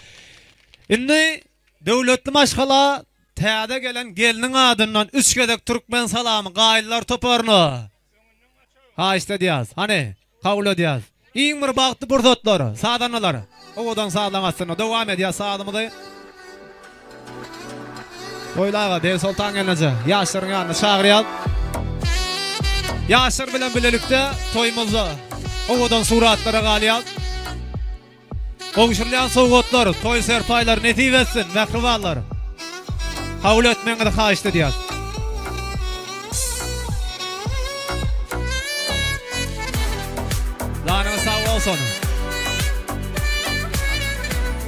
Indi döwletli maşgala täze gelen gelniň adyndan üç gezek türkmen salamy gaýylylar toparyna. Haýyşt edýäs. Hany, kabul edýäs. Iň bir bagtly pursatlar, sazandalar. Owadan sazlaň astynda dowam edýäs sazymyzy. Toýly aga, Begsoltan gelneje, ýaşlaryň ýanyna çagyrýas. Ýaşlar bilen bilelikde toýumyzda owadan suratlara galýas. Gowşurylýan sowgatlar, toý serpaýlary nesip etsin, mähribanlar! Kabul etmegiňizi haýyşt edýäs. Janyňyz sag bolsun.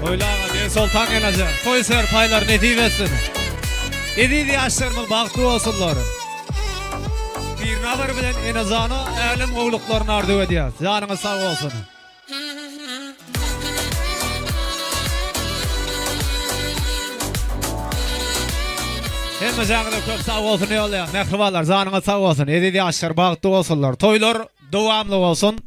Toýly aga, Begsoltan gelneje, toý serpaýlary nesip etsin. Eziz ýaşlarymyz bagtly bolsunlar. Pirnazar bilen Enejana älem gowulyklaryny arzuw edýäs. Janyňyz sag bolsun. Hemmejaňyza köp sag bolsun ýollaýan mähribanlar janyňyz sag bolsun eziz ýaşlar bagtly bolsunlar toýlar dowamly bolsun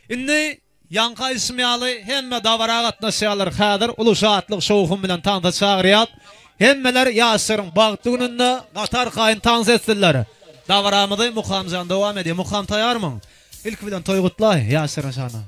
indi ýaňky aýdyşym ýaly hemme dabara gatnaşýanlar häzir uly şatlyk şowhun bilen tansa çagyrýas hemmeler ýaşlaryň bagtly gününde gaty arkaýyn tans etsinler dabaramyzy Mukamjan dowam edýär Mukam taýarmyň ilki bilen toý gutlaý ýaşlaryň şanyna.